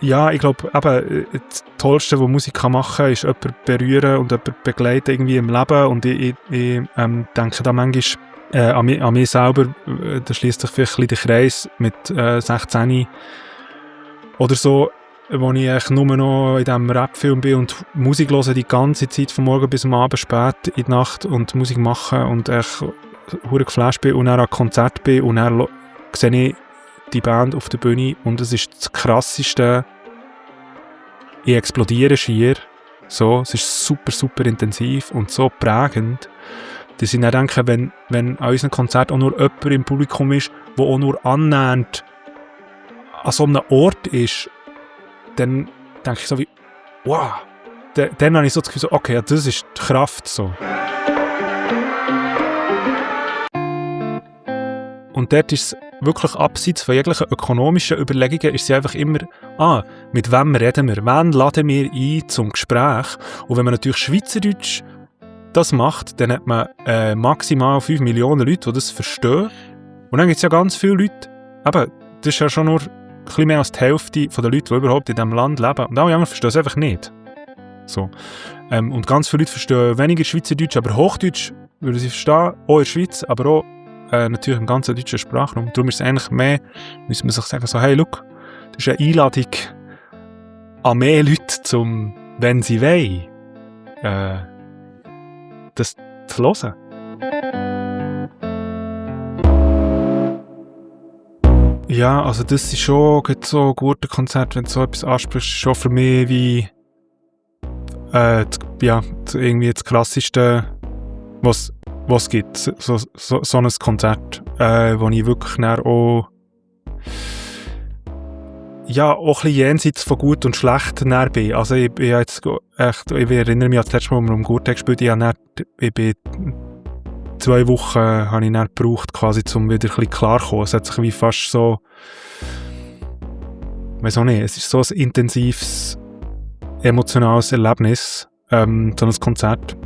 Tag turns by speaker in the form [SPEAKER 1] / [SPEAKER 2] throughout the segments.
[SPEAKER 1] Ja, ich glaube, das Tollste, was Musik kann machen kann, ist jemanden berühren und jemanden begleiten irgendwie im Leben. Und ich denke da manchmal an mich selber, da schließt sich vielleicht ein bisschen der Kreis mit 16 oder so, wo ich eigentlich nur noch in diesem Rap-Film bin und Musik höre die ganze Zeit, von morgen bis am Abend, spät in die Nacht und Musik machen und echt hure geflasht bin und dann an Konzert bin und dann sehe ich die Band auf der Bühne und es ist das Krasseste. Ich explodiere schier. So, es ist super, super intensiv und so prägend, dass ich dann denke, wenn an unseren Konzerten auch nur jemand im Publikum ist, der auch nur annähernd an so einem Ort ist, dann denke ich so wie, wow. Dann habe ich so das Gefühl, so, okay, ja, das ist die Kraft. So. Und dort ist es wirklich abseits von jeglichen ökonomischen Überlegungen, ist es einfach immer, mit wem reden wir, wen laden wir ein zum Gespräch. Und wenn man natürlich Schweizerdeutsch das macht, dann hat man maximal 5 Millionen Leute, die das verstehen. Und dann gibt es ja ganz viele Leute, eben, das ist ja schon nur ein bisschen mehr als die Hälfte der Leute, die überhaupt in diesem Land leben. Und alle anderen verstehen es einfach nicht. So. Und ganz viele Leute verstehen weniger Schweizerdeutsch, aber Hochdeutsch würden sie verstehen, auch in der Schweiz, aber auch natürlich im ganzen deutschen Sprachraum. Darum ist es eigentlich mehr, müssen wir sich sagen, so, hey, look, das ist eine Einladung an mehr Leute, wenn sie wollen, das zu hören. Ja, also das ist schon so ein guter Konzert, wenn du so etwas ansprichst, schon für mich wie irgendwie das Klassischste, was es gibt. So ein Konzert, wo ich wirklich auch ein bisschen jenseits von gut und schlecht näher bin. Also ich erinnere mich an das letzte Mal, als wir am Gurtag gespielt haben, ich bin 2 Wochen habe ich dann gebraucht, quasi, um wieder ein bisschen klarzukommen. Es hat sich wie fast so, ich weiss auch nicht, es ist so ein intensives, emotionales Erlebnis, so ein Konzert,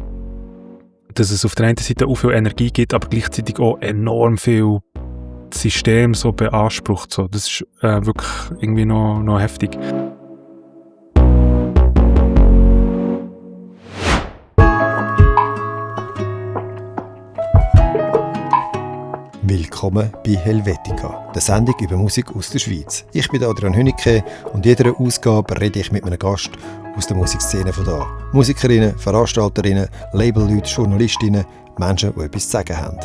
[SPEAKER 1] dass es auf der einen Seite auch viel Energie gibt, aber gleichzeitig auch enorm viel System so beansprucht. So. Das ist wirklich irgendwie noch heftig.
[SPEAKER 2] Willkommen bei Helvetica, der Sendung über Musik aus der Schweiz. Ich bin Adrian Hünnicke und in jeder Ausgabe rede ich mit einem Gast aus der Musikszene von da. Musikerinnen, Veranstalterinnen, Labelleute, Journalistinnen, Menschen, die etwas zu sagen haben.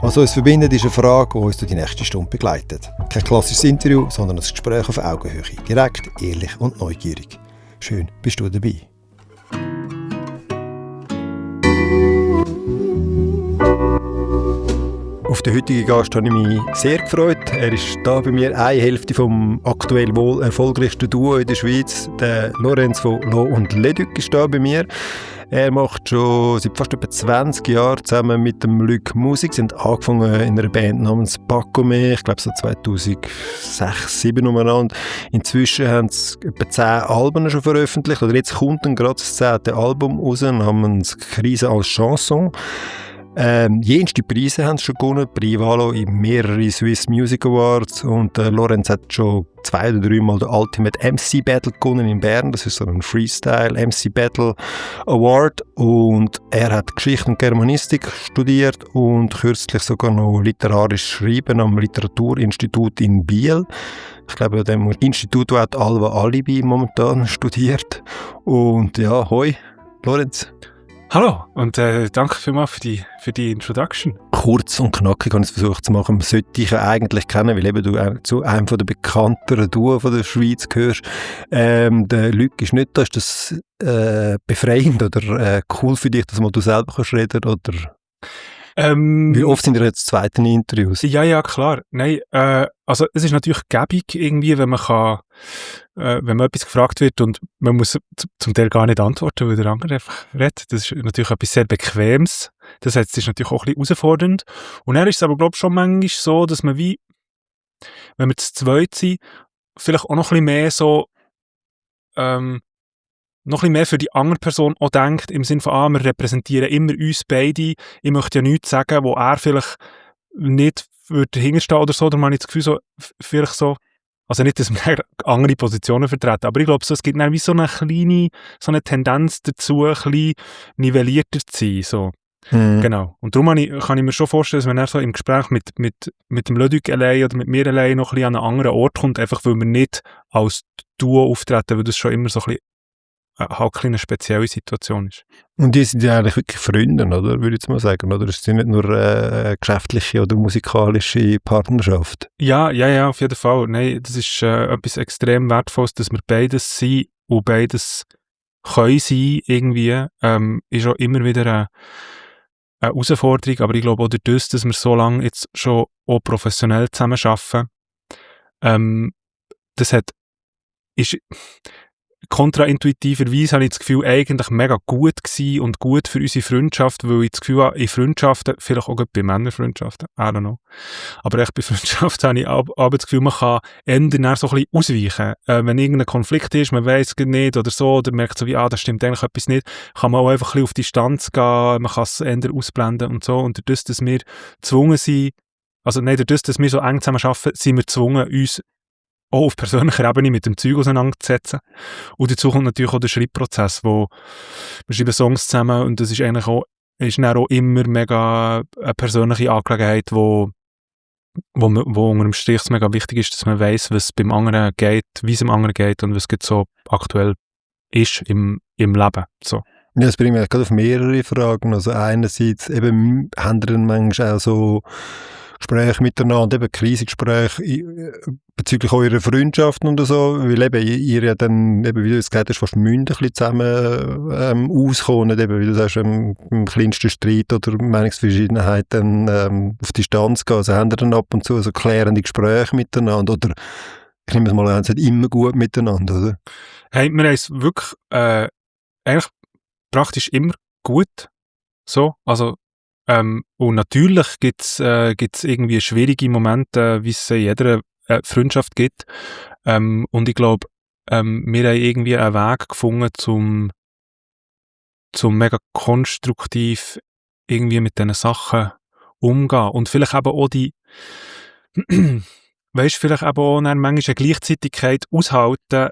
[SPEAKER 2] Was uns verbindet, ist eine Frage, die uns durch die nächste Stunde begleitet. Kein klassisches Interview, sondern ein Gespräch auf Augenhöhe. Direkt, ehrlich und neugierig. Schön, bist du dabei. Auf den heutigen Gast habe ich mich sehr gefreut. Er ist da bei mir, eine Hälfte vom aktuell wohl erfolgreichsten Duo in der Schweiz. Der Lorenz von Lo und Leduc ist da bei mir. Er macht schon seit fast etwa 20 Jahren zusammen mit dem Luc Musik. Sie haben angefangen in einer Band namens Pacome, ich glaube so 2006, 2007 umeinander. Inzwischen haben sie etwa 10 Alben schon veröffentlicht. Oder jetzt kommt dann gerade das 10. Album raus, namens Krise als Chanson. Jenste Preise haben sie schon gewonnen, Privalo in mehrere Swiss Music Awards und Lorenz hat schon 2 oder 3 Mal den Ultimate MC Battle gewonnen in Bern. Das ist so ein Freestyle MC Battle Award und er hat Geschichte und Germanistik studiert und kürzlich sogar noch literarisch schreiben am Literaturinstitut in Biel. Ich glaube, an dem Institut, wo auch Alva Alibi momentan studiert. Und ja, hoi, Lorenz.
[SPEAKER 1] Hallo und danke vielmals für die Introduction.
[SPEAKER 2] Kurz und knackig habe ich es versucht zu machen. Man sollte dich ja eigentlich kennen, weil eben du zu einem der bekannteren Duo von der Schweiz gehörst. Der Luc ist nicht da. Ist das befreiend oder cool für dich, dass mal du selber kannst reden oder? Wie oft sind ihr jetzt zweiten Interviews?
[SPEAKER 1] Ja, klar. Nein, also es ist natürlich gäbig irgendwie, wenn man etwas gefragt wird und man muss zum Teil gar nicht antworten, weil der andere einfach redet. Das ist natürlich etwas sehr Bequemes. Das heißt, es ist natürlich auch ein bisschen herausfordernd. Und dann ist es aber, glaube ich, schon manchmal so, dass man wie, wenn wir zu zweit sind, vielleicht auch noch ein bisschen mehr so, noch ein bisschen mehr für die andere Person auch denkt, im Sinne von, wir repräsentieren immer uns beide. Ich möchte ja nichts sagen, wo er vielleicht nicht dahinterstehen oder so. Da habe ich das Gefühl, so, vielleicht so, Also nicht, dass wir andere Positionen vertreten, aber ich glaube, so, es gibt dann wie so eine Tendenz dazu, ein bisschen nivellierter zu sein, so. Genau. Und darum kann ich mir schon vorstellen, dass man dann so im Gespräch mit dem Leduc allein oder mit mir allein noch ein bisschen an einen anderen Ort kommt, einfach weil wir nicht als Duo auftreten, weil das schon immer so ein bisschen, halt eine spezielle Situation ist.
[SPEAKER 2] Und die sind ja eigentlich wirklich Freunde, oder? Würde ich jetzt mal sagen. Oder ist es nicht nur eine geschäftliche oder musikalische Partnerschaft?
[SPEAKER 1] Ja, auf jeden Fall. Nein, das ist etwas extrem Wertvolles, dass wir beides sind und beides können sein irgendwie. Ist auch immer wieder eine Herausforderung, aber ich glaube auch dadurch, dass wir so lange jetzt schon auch professionell zusammenarbeiten, das ist kontraintuitiverweise habe ich das Gefühl, eigentlich mega gut gewesen und gut für unsere Freundschaft, weil ich das Gefühl habe, in Freundschaften, vielleicht auch bei Männerfreundschaften, I don't know, aber echt bei Freundschaften habe ich aber das Gefühl, man kann eher so ein bisschen ausweichen. Wenn irgendein Konflikt ist, man weiss es nicht oder so, oder merkt so wie, das stimmt eigentlich etwas nicht, kann man auch einfach ein bisschen auf Distanz gehen, man kann es eher ausblenden und so. Und dadurch, dass wir gezwungen sind, dadurch, dass wir so eng zusammen arbeiten, sind wir gezwungen, uns auch auf persönlicher Ebene mit dem Zeug auseinanderzusetzen. Und dazu kommt natürlich auch der Schreibprozess, wo wir schreiben Songs zusammen und das ist eigentlich auch, ist dann auch immer mega eine persönliche Angelegenheit, wo unter dem Strich mega wichtig ist, dass man weiss, was beim anderen geht, wie es dem anderen geht und was jetzt so aktuell ist im Leben. So.
[SPEAKER 2] Ja, das bringt mich gerade auf mehrere Fragen. Also einerseits eben haben wir dann manchmal auch so Gespräche miteinander, eben Krisengespräche bezüglich eurer Freundschaften und so, weil eben ihr ja dann, eben wie du es gesagt hast, fast münd ein bisschen zusammen auskommen, eben wie du sagst, im kleinsten Streit oder Meinungsverschiedenheit dann auf Distanz gehen. Also haben ihr dann ab und zu so klärende Gespräche miteinander oder ich nehme es mal an, es ist immer gut miteinander, oder?
[SPEAKER 1] Hey, wir haben es wirklich eigentlich praktisch immer gut, so, also und natürlich gibt's irgendwie schwierige Momente, wie es in jeder Freundschaft gibt. Und ich glaube, wir haben irgendwie einen Weg gefunden, zum mega konstruktiv irgendwie mit diesen Sachen umgehen. Und vielleicht eben auch vielleicht eben auch manchmal eine Gleichzeitigkeit aushalten.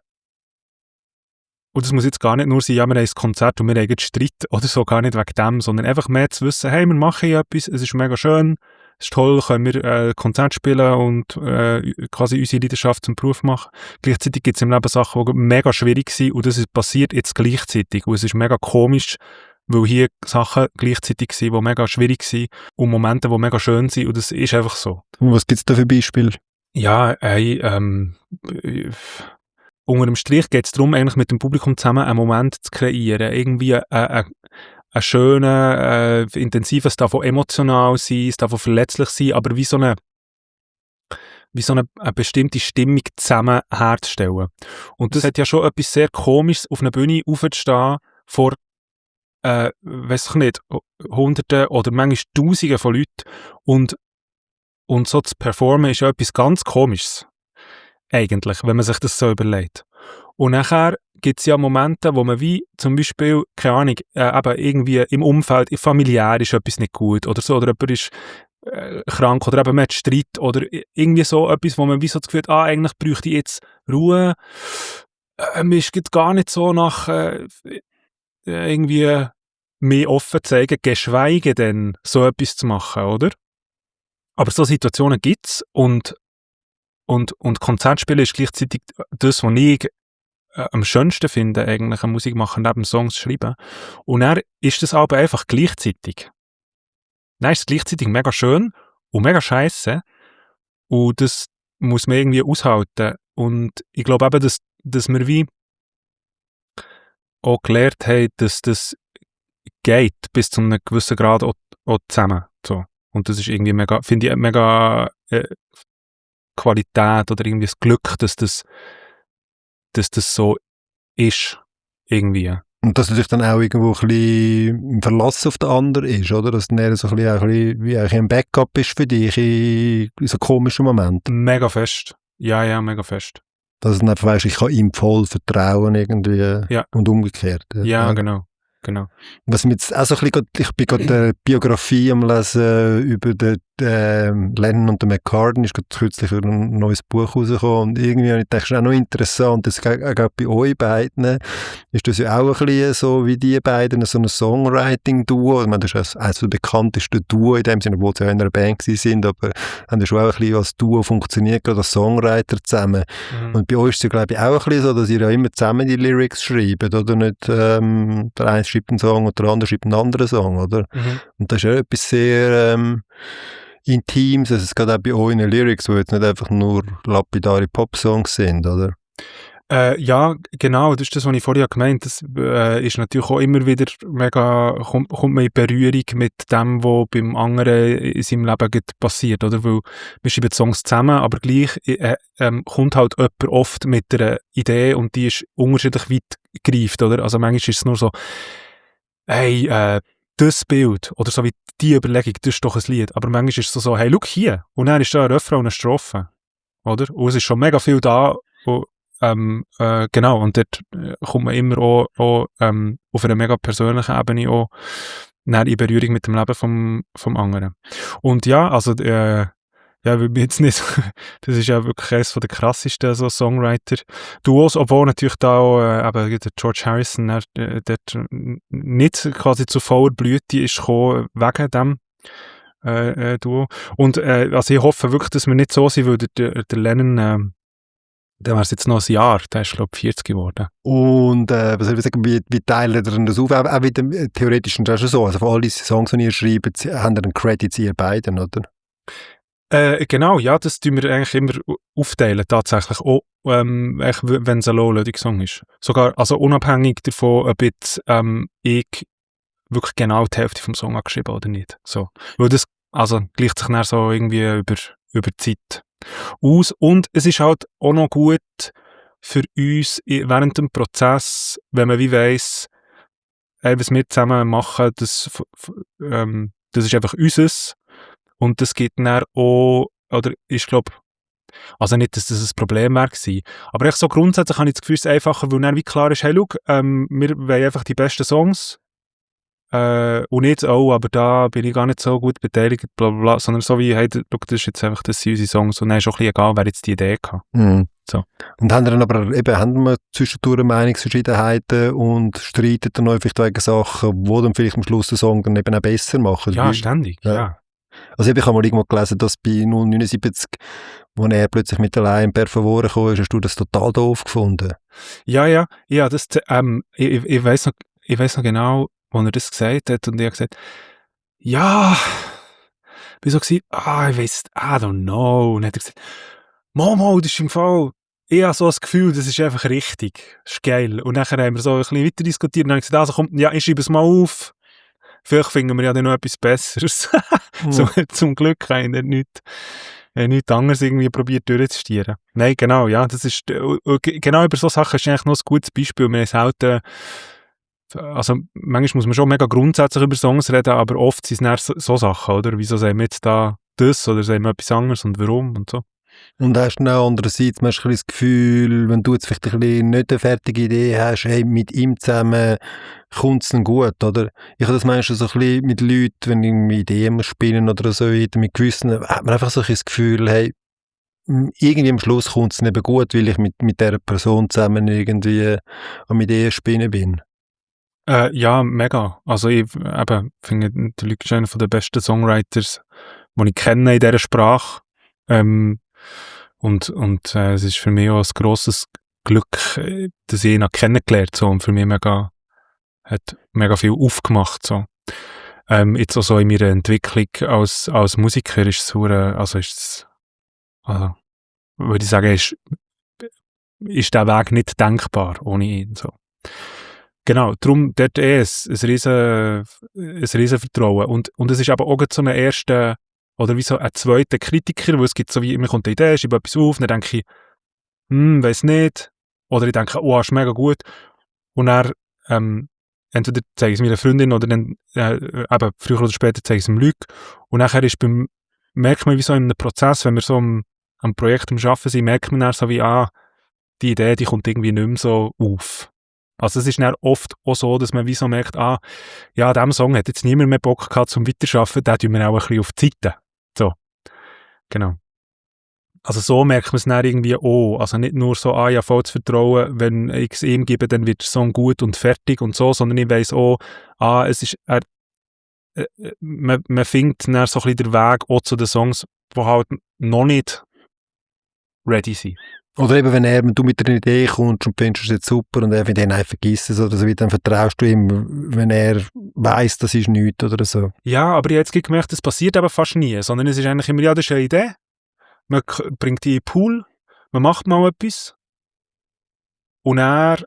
[SPEAKER 1] Und das muss jetzt gar nicht nur sein, ja, wir haben ein Konzert und wir haben jetzt Streit oder so, gar nicht wegen dem, sondern einfach mehr zu wissen, hey, wir machen hier etwas, es ist mega schön, es ist toll, können wir Konzert spielen und quasi unsere Leidenschaft zum Beruf machen. Gleichzeitig gibt es im Leben Sachen, die mega schwierig sind und das ist passiert jetzt gleichzeitig. Und es ist mega komisch, weil hier Sachen gleichzeitig sind, die mega schwierig sind und Momente, die mega schön sind und das ist einfach so.
[SPEAKER 2] Und was gibt es da für Beispiele?
[SPEAKER 1] Ja, unter dem Strich geht es darum, eigentlich mit dem Publikum zusammen einen Moment zu kreieren. Irgendwie einen schönen, intensiven, es darf auch emotional sein, es darf auch verletzlich sein, aber wie so eine bestimmte Stimmung zusammen herzustellen. Und das hat ja schon etwas sehr Komisches, auf einer Bühne aufzustehen vor, weiss ich nicht, Hunderten oder manchmal Tausenden von Leuten und so zu performen ist ja etwas ganz Komisches. Eigentlich, wenn man sich das so überlegt. Und nachher gibt es ja Momente, wo man wie zum Beispiel, keine Ahnung, eben irgendwie im Umfeld, familiär ist etwas nicht gut oder so, oder jemand ist krank oder eben man hat Streit oder irgendwie so etwas, wo man wie so das Gefühl hat, eigentlich bräuchte ich jetzt Ruhe. Mir ist gar nicht so nach irgendwie mehr offen zu zeigen, geschweige denn so etwas zu machen, oder? Aber so Situationen gibt es und Konzertspielen ist gleichzeitig das, was ich am schönsten finde, eigentlich eine Musik machen, neben Songs schreiben. Und dann ist das aber einfach gleichzeitig. Dann ist es gleichzeitig mega schön und mega scheisse. Und das muss man irgendwie aushalten. Und ich glaube eben, dass wir wie auch gelernt haben, dass das geht bis zu einem gewissen Grad auch zusammen. So. Und das ist irgendwie mega, finde ich, mega Qualität oder irgendwie das Glück, dass das so ist, irgendwie.
[SPEAKER 2] Und dass natürlich dann auch irgendwo ein bisschen ein Verlass auf den anderen ist, oder? Dass dann so ein bisschen wie ein Backup ist für dich in so komischen Momenten.
[SPEAKER 1] Mega fest. Ja, mega fest.
[SPEAKER 2] Dass du einfach weisst, ich kann ihm voll vertrauen irgendwie und umgekehrt.
[SPEAKER 1] Ja, genau.
[SPEAKER 2] Was mir jetzt auch so ein bisschen, ich bin gerade eine Biografie am Lesen über den Lennon und der McCartney ist gerade kürzlich ein neues Buch rausgekommen und irgendwie habe ich gedacht, das ist auch noch interessant, das gerade bei euch beiden ist das ja auch ein bisschen so wie die beiden, so ein Songwriting-Duo. Ich meine, das ist eines der bekanntesten Duo in dem Sinne, obwohl sie ja in einer Band sind, aber haben ja schon auch ein bisschen als Duo funktioniert, gerade als Songwriter zusammen. Und bei euch ist es ja, glaube ich, auch ein bisschen so, dass ihr ja immer zusammen die Lyrics schreibt, oder nicht? Der eine schreibt einen Song und der andere schreibt einen anderen Song, oder? Und das ist ja etwas sehr Intimes, also es geht auch bei euch in den Lyrics, die jetzt nicht einfach nur lapidare Popsongs sind, oder?
[SPEAKER 1] Ja, genau, das ist das, was ich vorher gemeint habe. Das ist natürlich auch immer wieder kommt man in Berührung mit dem, was beim anderen in seinem Leben passiert, oder? Weil wir schreiben Songs zusammen, aber gleich kommt halt jemand oft mit einer Idee und die ist unterschiedlich weit greift, oder? Also manchmal ist es nur so, hey, das Bild oder so wie die Überlegung, das ist doch ein Lied. Aber manchmal ist es so, hey, schau hier. Und dann ist da ein Refrain und eine Strophe. Oder? Und es ist schon mega viel da. Und, genau. Und dort kommt man immer auch auf einer mega persönlichen Ebene auch in Berührung mit dem Leben vom anderen. Und ja, also, ja, weil jetzt nicht, das ist ja wirklich eines der krassesten so Songwriter-Duos, obwohl natürlich da auch eben der George Harrison dort nicht quasi zu voller Blüte ist gekommen wegen dem Duo. Und also ich hoffe wirklich, dass wir nicht so sind, weil der Lennon, der wäre jetzt noch ein Jahr, der ist glaube ich 40 geworden.
[SPEAKER 2] Und was soll ich sagen, wie teilt ihr denn das auf? Auch mit dem theoretischen das ist schon so, also für all diese Songs, die ihr schreibt, habt ihr einen Credit, ihr beiden, oder?
[SPEAKER 1] Genau, ja, das tun wir eigentlich immer aufteilen, tatsächlich. Auch, wenn es ein Low-Loading-Song ist. Sogar, also unabhängig davon, ob jetzt ich wirklich genau die Hälfte vom Song angeschrieben oder nicht. So. Weil das, also, gleicht sich dann so irgendwie über die Zeit aus. Und es ist halt auch noch gut für uns während dem Prozess, wenn man wie weiss, was wir zusammen machen, das ist einfach unseres. Und das gibt dann auch, oder ich glaube, also nicht, dass das ein Problem wäre gewesen, aber echt so grundsätzlich habe ich das Gefühl, es ist einfacher, weil dann wie klar ist, hey, schau, wir wollen einfach die besten Songs und nicht, oh, aber da bin ich gar nicht so gut beteiligt, bla bla bla, sondern so wie, hey, schau, das ist jetzt einfach, das sind unsere Songs und dann ist auch ein bisschen egal, wer jetzt die Idee hat. So.
[SPEAKER 2] Und haben wir zwischendurch Meinungsverschiedenheiten und streiten dann auch vielleicht wegen Sachen, die dann vielleicht am Schluss den Song dann eben auch besser machen?
[SPEAKER 1] Ja, ständig, ja.
[SPEAKER 2] Also ich habe mal irgendwo gelesen, dass bei 079, wo er plötzlich mit allein per Favore gekommen ist, hast du das total doof gefunden?
[SPEAKER 1] Ja, das, ich weiss noch genau, wo er das gesagt hat und ich habe gesagt, ja, wieso gewesen? Ich weiss, I don't know. Und dann hat er gesagt, Momo, das ist im Fall, ich habe so das Gefühl, das ist einfach richtig, das ist geil. Und dann haben wir so ein bisschen weiter diskutiert und dann habe ich gesagt, also komm, ja, ich schreibe es mal auf. Vielleicht finden wir ja dann noch etwas Besseres. Zum Glück habe ich nichts anderes irgendwie probiert durchzustieren. Nein, genau, ja, das ist, genau über so Sachen ist eigentlich noch ein gutes Beispiel. Wir haben selten, also manchmal muss man schon mega grundsätzlich über Songs reden, aber oft sind es dann so Sachen, oder? Wieso sagen wir jetzt da das oder sagen wir etwas anderes und warum und so.
[SPEAKER 2] Und hast du auch andererseits hast du das Gefühl, wenn du jetzt vielleicht ein bisschen nicht eine fertige Idee hast, hey, mit ihm zusammen kommt es dann gut, oder? Ich habe das manchmal so ein bisschen mit Leuten, wenn ich irgendwie Ideen spielen oder so, mit gewissen, hat man einfach so ein das Gefühl, hey, irgendwie am Schluss kommt es nicht mehr gut, weil ich mit dieser Person zusammen irgendwie am Ideen spinnen bin.
[SPEAKER 1] Ja, mega. Also ich finde, der Luc ist einer der besten Songwriters, die ich kenne in dieser Sprache. Und es ist für mich auch ein grosses Glück, dass ich ihn kennengelernt habe und für mich hat mega viel aufgemacht. So. Jetzt auch so in meiner Entwicklung als Musiker ist es würde ich sagen, ist der Weg nicht denkbar ohne ihn. So. Genau, darum dort ein riesen Vertrauen. Und es ist aber auch so eine erste oder wie so ein zweiter Kritiker, wo es gibt so wie, mir kommt eine Idee, schreibe etwas auf, dann denke ich, weiss nicht. Oder ich denke, oh, ist mega gut. Und dann, entweder zeige ich es meiner Freundin oder dann, eben, früher oder später zeige ich es dem Luc. Und nachher merkt man wie so in einem Prozess, wenn wir so am Projekt am Arbeiten sind, merkt man dann so wie, die Idee, die kommt irgendwie nicht mehr so auf. Also es ist dann oft auch so, dass man wie so merkt, ja, diesem Song hat jetzt niemand mehr Bock gehabt zum Weiterarbeiten, den tun wir auch ein bisschen auf die Seite. So. Genau. Also so merkt man es dann irgendwie auch. Also nicht nur so, ja, voll zu vertrauen, wenn ich es ihm gebe, dann wird der Song gut und fertig und so, sondern ich weiss auch, es ist, man findet dann so ein bisschen den Weg auch zu den Songs, die halt noch nicht ready sind.
[SPEAKER 2] Oder eben, wenn du mit einer Idee kommst und findest es jetzt super und er findet, nein, vergiss es oder so, dann vertraust du ihm, wenn er weiss, das ist nichts oder so.
[SPEAKER 1] Ja, aber ich habe jetzt gemerkt, das passiert eben fast nie, sondern es ist eigentlich immer, ja, das ist eine Idee, man bringt die in den Pool, man macht mal etwas und er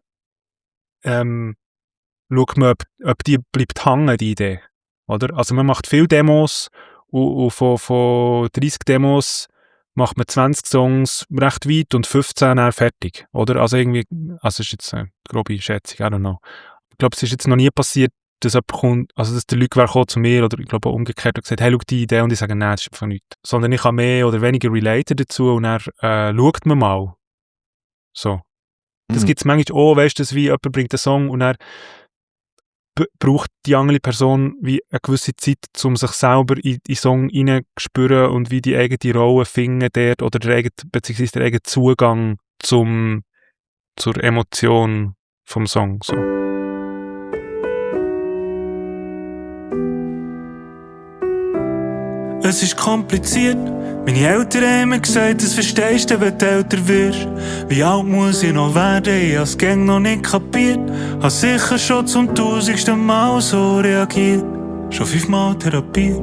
[SPEAKER 1] schaut man, ob die bleibt hängen, die Idee. Oder? Also man macht viele Demos und von 30 Demos macht man 20 Songs recht weit und 15 dann fertig. Oder? Also irgendwie, also ist jetzt eine grobe Schätzung, I don't know. Ich glaube, es ist jetzt noch nie passiert, dass jemand kommt, also dass der Leute kommt zu mir oder ich glaube auch umgekehrt und gesagt, hey, schau die Idee und ich sage, nein, das ist einfach nichts. Sondern ich habe mehr oder weniger related dazu und dann schaut man mal. So. Das gibt es manchmal auch, weißt du, wie jemand bringt einen Song und er braucht die andere Person wie eine gewisse Zeit, um sich selber in den Song hineinzuspüren und wie die eigene Rolle finden dort oder beziehungsweise der eigene Zugang zur Emotion vom Song. So. Es ist kompliziert. Meine Eltern haben mir gesagt, das verstehst du, wenn du älter wirst. Wie alt muss ich noch werden? Ich hab's gäng noch nicht kapiert. Hab sicher schon zum 1000. Mal so reagiert. Schon 5-mal therapiert.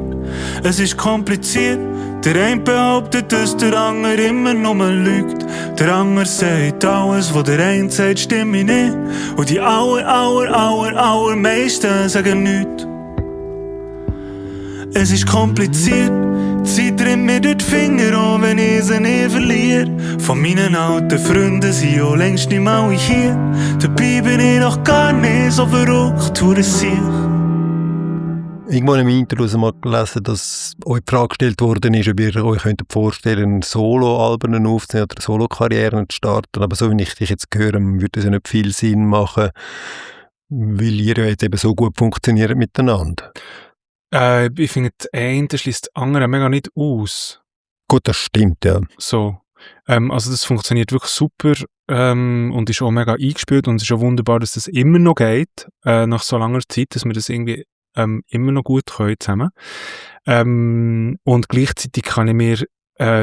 [SPEAKER 1] Es ist kompliziert. Der eine behauptet, dass der andere immer nur lügt. Der andere sagt, alles, was der eine sagt, stimmt nicht. Und die allermeisten sagen nichts. Es ist kompliziert, die Zeit rennt mir durch die Finger, auch wenn ich sie nie verliere. Von meinen alten Freunden sind auch längst nicht mal hier. Dabei bin ich noch gar nicht so verrückt, wo es sich.
[SPEAKER 2] Irgendwann im Interview mal gelesen, dass euch die Frage gestellt worden ist, ob ihr euch vorstellen, Solo-Alben aufzunehmen oder Solo-Karrieren zu starten. Aber so wie ich dich jetzt höre, würde es ja nicht viel Sinn machen, weil ihr ja jetzt eben so gut funktioniert miteinander.
[SPEAKER 1] Ich finde, das eine schließt das andere mega nicht aus.
[SPEAKER 2] Gut, das stimmt, ja.
[SPEAKER 1] So. Also das funktioniert wirklich super und ist auch mega eingespielt und es ist auch wunderbar, dass das immer noch geht, nach so langer Zeit, dass wir das irgendwie immer noch gut können zusammen. Und gleichzeitig kann ich mir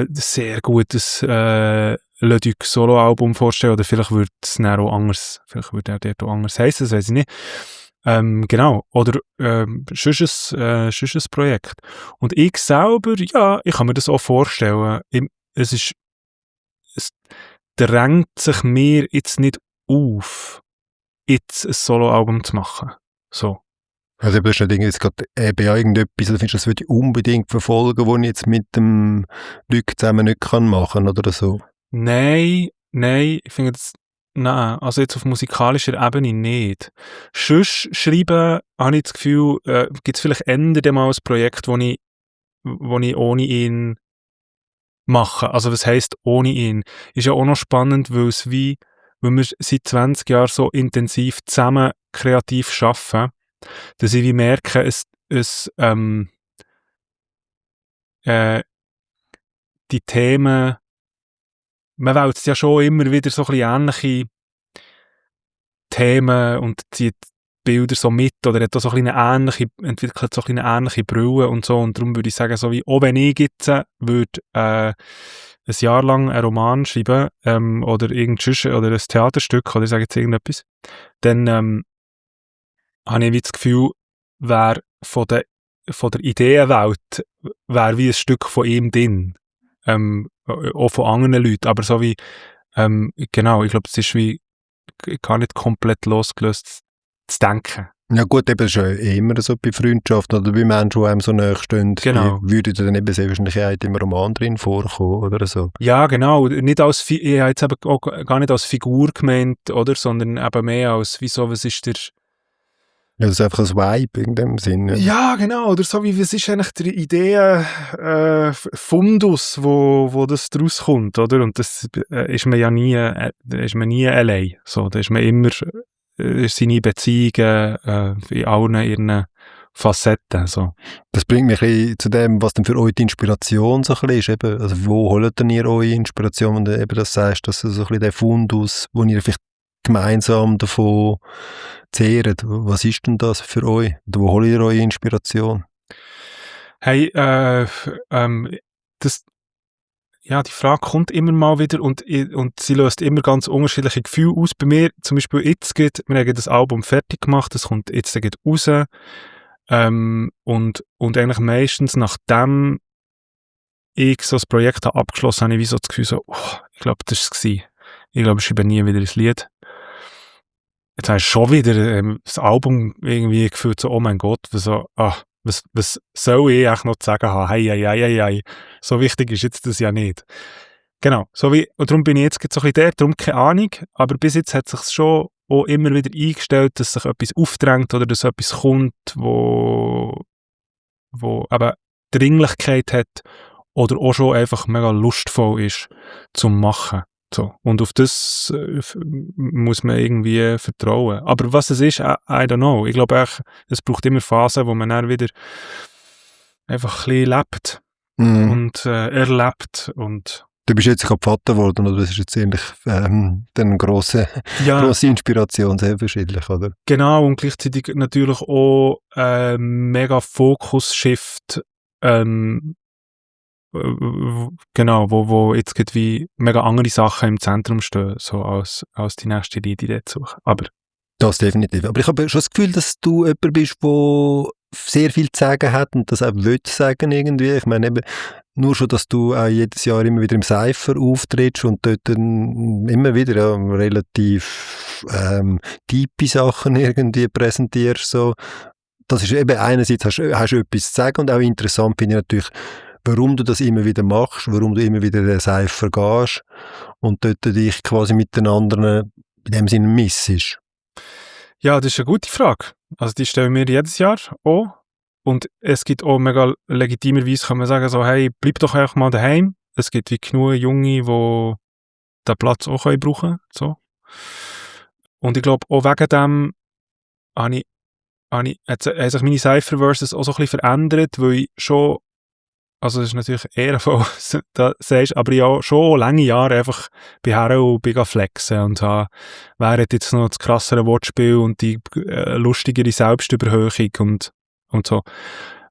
[SPEAKER 1] sehr gut das Le Duc Solo-Album vorstellen, oder vielleicht würde es dann auch anders, vielleicht würde er dort auch anders heissen, das weiss ich nicht. Genau, oder sonst ein Projekt. Und ich selber, ja, ich kann mir das auch vorstellen. Es drängt sich mir jetzt nicht auf, jetzt ein Solo-Album zu machen. So.
[SPEAKER 2] Also du hast nicht jetzt gerade irgendetwas, oder findest du, das würde ich unbedingt verfolgen, was ich jetzt mit dem Leuten zusammen nicht machen kann oder so?
[SPEAKER 1] Nein, ich finde das, nein, also jetzt auf musikalischer Ebene nicht. Sonst schreiben, habe ich das Gefühl, gibt es vielleicht ändern mal ein Projekt, wo ich ohne ihn mache. Also was heisst ohne ihn? Ist ja auch noch spannend, weil wir seit 20 Jahren so intensiv zusammen kreativ arbeiten, dass ich wie merke, die Themen, man wälzt ja schon immer wieder so ein bisschen ähnliche Themen und zieht Bilder so mit oder hat auch so entwickelt so eine ähnliche Brille und so, und darum würde ich sagen, so wie, auch wenn ich jetzt würde ein Jahr lang einen Roman schreiben oder oder ein Theaterstück oder ich sage jetzt irgendetwas, dann habe ich wie das Gefühl, wäre von der Ideenwelt wäre wie ein Stück von ihm drin. Auch von anderen Leuten, aber so wie, genau, ich glaube, es ist wie gar nicht komplett losgelöst zu denken.
[SPEAKER 2] Ja gut, eben ist ja immer so bei Freundschaften oder bei Menschen, die einem so nahe stehen,
[SPEAKER 1] Genau.
[SPEAKER 2] würde dann eben sehr wahrscheinlich auch im Roman drin vorkommen oder so.
[SPEAKER 1] Ja, genau. Nicht ich habe jetzt eben auch gar nicht als Figur gemeint, oder, sondern eben mehr als, wieso, was ist der...
[SPEAKER 2] Ja, das ist einfach ein Vibe in dem Sinne.
[SPEAKER 1] Ja, genau. Oder so wie, was ist eigentlich der Ideen Fundus, wo das draus kommt, oder? Und das ist man ja nie allein. So, da ist man immer seine Beziehungen in allen ihren Facetten. So.
[SPEAKER 2] Das bringt mich ein bisschen zu dem, was denn für euch die Inspiration so ein bisschen ist. Eben, also wo holt denn ihr eure Inspiration, wenn du eben das sagst, dass so ein bisschen der Fundus, wo ihr vielleicht gemeinsam davon zehrt. Was ist denn das für euch? Oder wo holt ihr eure Inspiration?
[SPEAKER 1] Hey, die Frage kommt immer mal wieder und sie löst immer ganz unterschiedliche Gefühle aus. Bei mir zum Beispiel wir haben das Album fertig gemacht, das kommt jetzt raus. Und eigentlich meistens, nachdem ich so das Projekt habe abgeschlossen habe, ich wie so das Gefühl so, ich glaube, das war es gewesen. Ich glaube, ich schreibe nie wieder ein Lied. Jetzt hast du schon wieder das Album irgendwie gefühlt so, oh mein Gott, was soll ich eigentlich noch zu sagen haben? Hei. So wichtig ist jetzt das ja nicht. Genau, und darum bin ich jetzt so ein bisschen der, darum keine Ahnung, aber bis jetzt hat sich schon auch immer wieder eingestellt, dass sich etwas aufdrängt oder dass etwas kommt, wo eben Dringlichkeit hat oder auch schon einfach mega lustvoll ist zum Machen. So. Und auf das muss man irgendwie vertrauen. Aber was es ist, I don't know. Ich glaube echt, es braucht immer Phasen, wo man dann wieder einfach ein bisschen lebt und erlebt. Und
[SPEAKER 2] du bist jetzt gerade Vater geworden, oder? Das ist jetzt eigentlich eine grosse Inspiration, sehr verschiedentlich, oder?
[SPEAKER 1] Genau, und gleichzeitig natürlich auch mega Fokus-Shift, genau, wo jetzt wie mega andere Sachen im Zentrum stehen, so als die nächste Idee zu suchen. Aber
[SPEAKER 2] das definitiv. Aber ich habe schon das Gefühl, dass du jemand bist, der sehr viel zu sagen hat und das auch will sagen irgendwie. Ich meine eben, nur schon, dass du auch jedes Jahr immer wieder im Cypher auftrittst und dort immer wieder relativ tiefe Sachen irgendwie präsentierst. So. Das ist eben einerseits hast du etwas zu sagen und auch interessant finde ich natürlich, warum du das immer wieder machst, warum du immer wieder in den Cypher gehst und dort dich quasi mit den anderen in dem Sinne missest.
[SPEAKER 1] Ja, das ist eine gute Frage. Also die stellen wir jedes Jahr auch. Und es gibt auch mega legitimerweise, kann man sagen, so, hey, bleib doch einfach mal daheim. Es gibt wie genug Junge, die den Platz auch brauchen können. So. Und ich glaube, auch wegen dem haben sich meine Cypher-Verses auch so ein bisschen verändert, weil ich schon, also das ist natürlich ehrenvoll, da sagst, aber ich auch schon lange Jahre einfach bei her und bin flexen und während jetzt noch das krassere Wortspiel und die lustigere Selbstüberhöhung und so.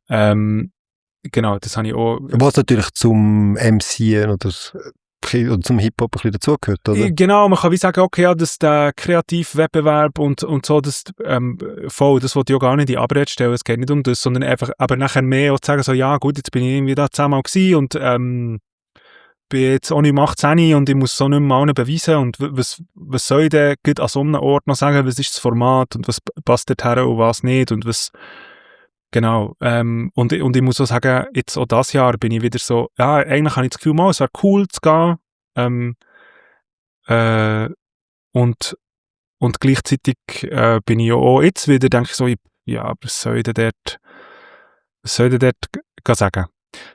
[SPEAKER 1] Genau, das habe ich auch.
[SPEAKER 2] Was natürlich zum MCen oder zum Hip-Hop ein bisschen dazugehört, oder?
[SPEAKER 1] Genau, man kann wie sagen, okay, ja, dass der Kreativwettbewerb und so, das wollte ich auch gar nicht in Abrede stellen, es geht nicht um das, sondern einfach, aber nachher mehr auch zu sagen, so, ja gut, jetzt bin ich irgendwie da zusammen gewesen und bin jetzt auch nicht mehr 18 und ich muss so nicht mehr allen beweisen und was soll ich denn gut an so einem Ort noch sagen, was ist das Format und was passt dorthin und was nicht und was. Genau, und ich muss auch sagen, jetzt auch dieses Jahr bin ich wieder so, ja, eigentlich habe ich das Gefühl, es wäre cool zu gehen, und gleichzeitig bin ich auch jetzt wieder, denke ich so, ja, was soll ich denn dort sagen?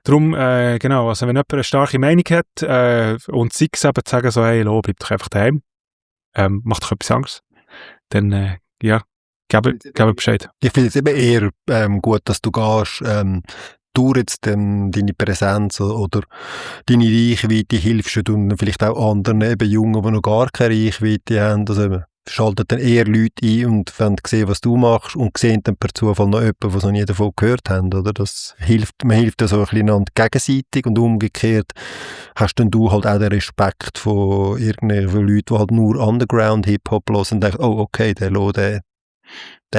[SPEAKER 1] Darum, genau, also wenn jemand eine starke Meinung hat und sei es eben zu sagen, so, hey, bleib doch einfach daheim, mach doch etwas anderes, dann, ja, gebe Bescheid.
[SPEAKER 2] Ich finde es eben eher gut, dass du gehst, durch jetzt deine Präsenz oder deine Reichweite hilfst du und vielleicht auch anderen eben Jungen, die noch gar keine Reichweite haben. Also eben, schaltet dann eher Leute ein und wollen sehen, was du machst und sehen dann per Zufall noch jemanden, die noch nie davon gehört haben. Oder? Das hilft, man hilft ja so ein bisschen gegenseitig und umgekehrt hast dann du halt auch den Respekt von irgendwelchen Leuten, die halt nur Underground-Hip-Hop hören und denken, oh okay, der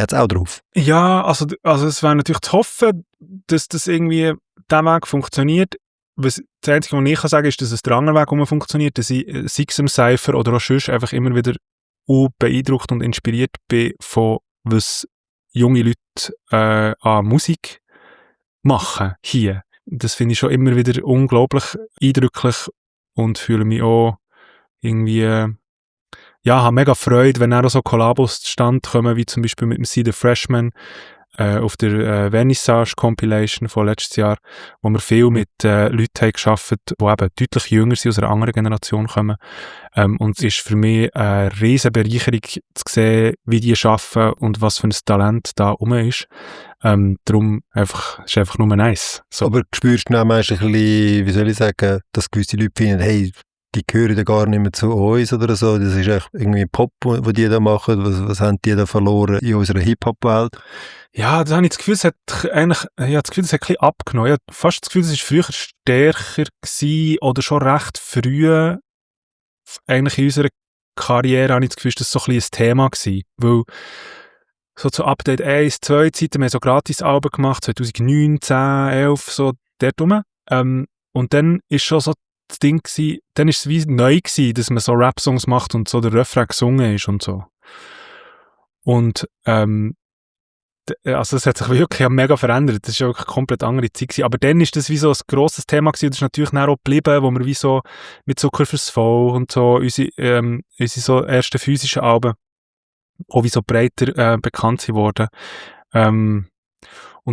[SPEAKER 2] hat es auch drauf.
[SPEAKER 1] Ja, also es wäre natürlich zu hoffen, dass das irgendwie der Weg funktioniert. Das Einzige, was ich kann sagen, ist, dass es der andere Weg funktioniert, dass ich, sei es im Cypher oder auch sonst, einfach immer wieder beeindruckt und inspiriert bin von was junge Leute an Musik machen hier. Das finde ich schon immer wieder unglaublich eindrücklich und fühle mich auch irgendwie habe mega Freude, wenn auch so Kollabos zustande kommen, wie zum Beispiel mit dem See the Freshman, auf der Vernissage Compilation von letztes Jahr, wo wir viel mit Leuten haben gearbeitet, die eben deutlich jünger sind, aus einer anderen Generation kommen. Und es ist für mich eine riesen Bereicherung zu sehen, wie die arbeiten und was für ein Talent da rum ist. Darum ist einfach nur nice. So.
[SPEAKER 2] Aber spürst du auch manchmal ein bisschen, wie soll ich sagen, dass gewisse Leute finden, hey, die gehören ja gar nicht mehr zu uns oder so, das ist echt irgendwie Pop, was die da machen, was haben die da verloren in unserer Hip-Hop-Welt?
[SPEAKER 1] Ja, da habe ich das Gefühl, es hat eigentlich, ich habe das Gefühl, es hat ein bisschen abgenommen. Ich habe fast das Gefühl, es war früher stärker gewesen, oder schon recht früh, eigentlich in unserer Karriere habe ich das Gefühl, das war so ein bisschen ein Thema gewesen, weil so zu Update 1, 2 Zeiten, wir haben so Gratis-Alben gemacht, 2009, 10, 11, so dort rum. Und dann ist schon so das Ding gewesen, dann ist es wie neu gewesen, dass man so Rap-Songs macht und so der Refrain gesungen ist und so. Und, also es hat sich wirklich mega verändert, das ist ja wirklich eine komplett andere Zeit gewesen. Aber dann ist das wie so ein grosses Thema gewesen, das ist natürlich dann auch geblieben, wo wir wie so mit Zucker fürs Volk und so unsere so ersten physischen Alben auch wie so breiter bekannt sind worden. Und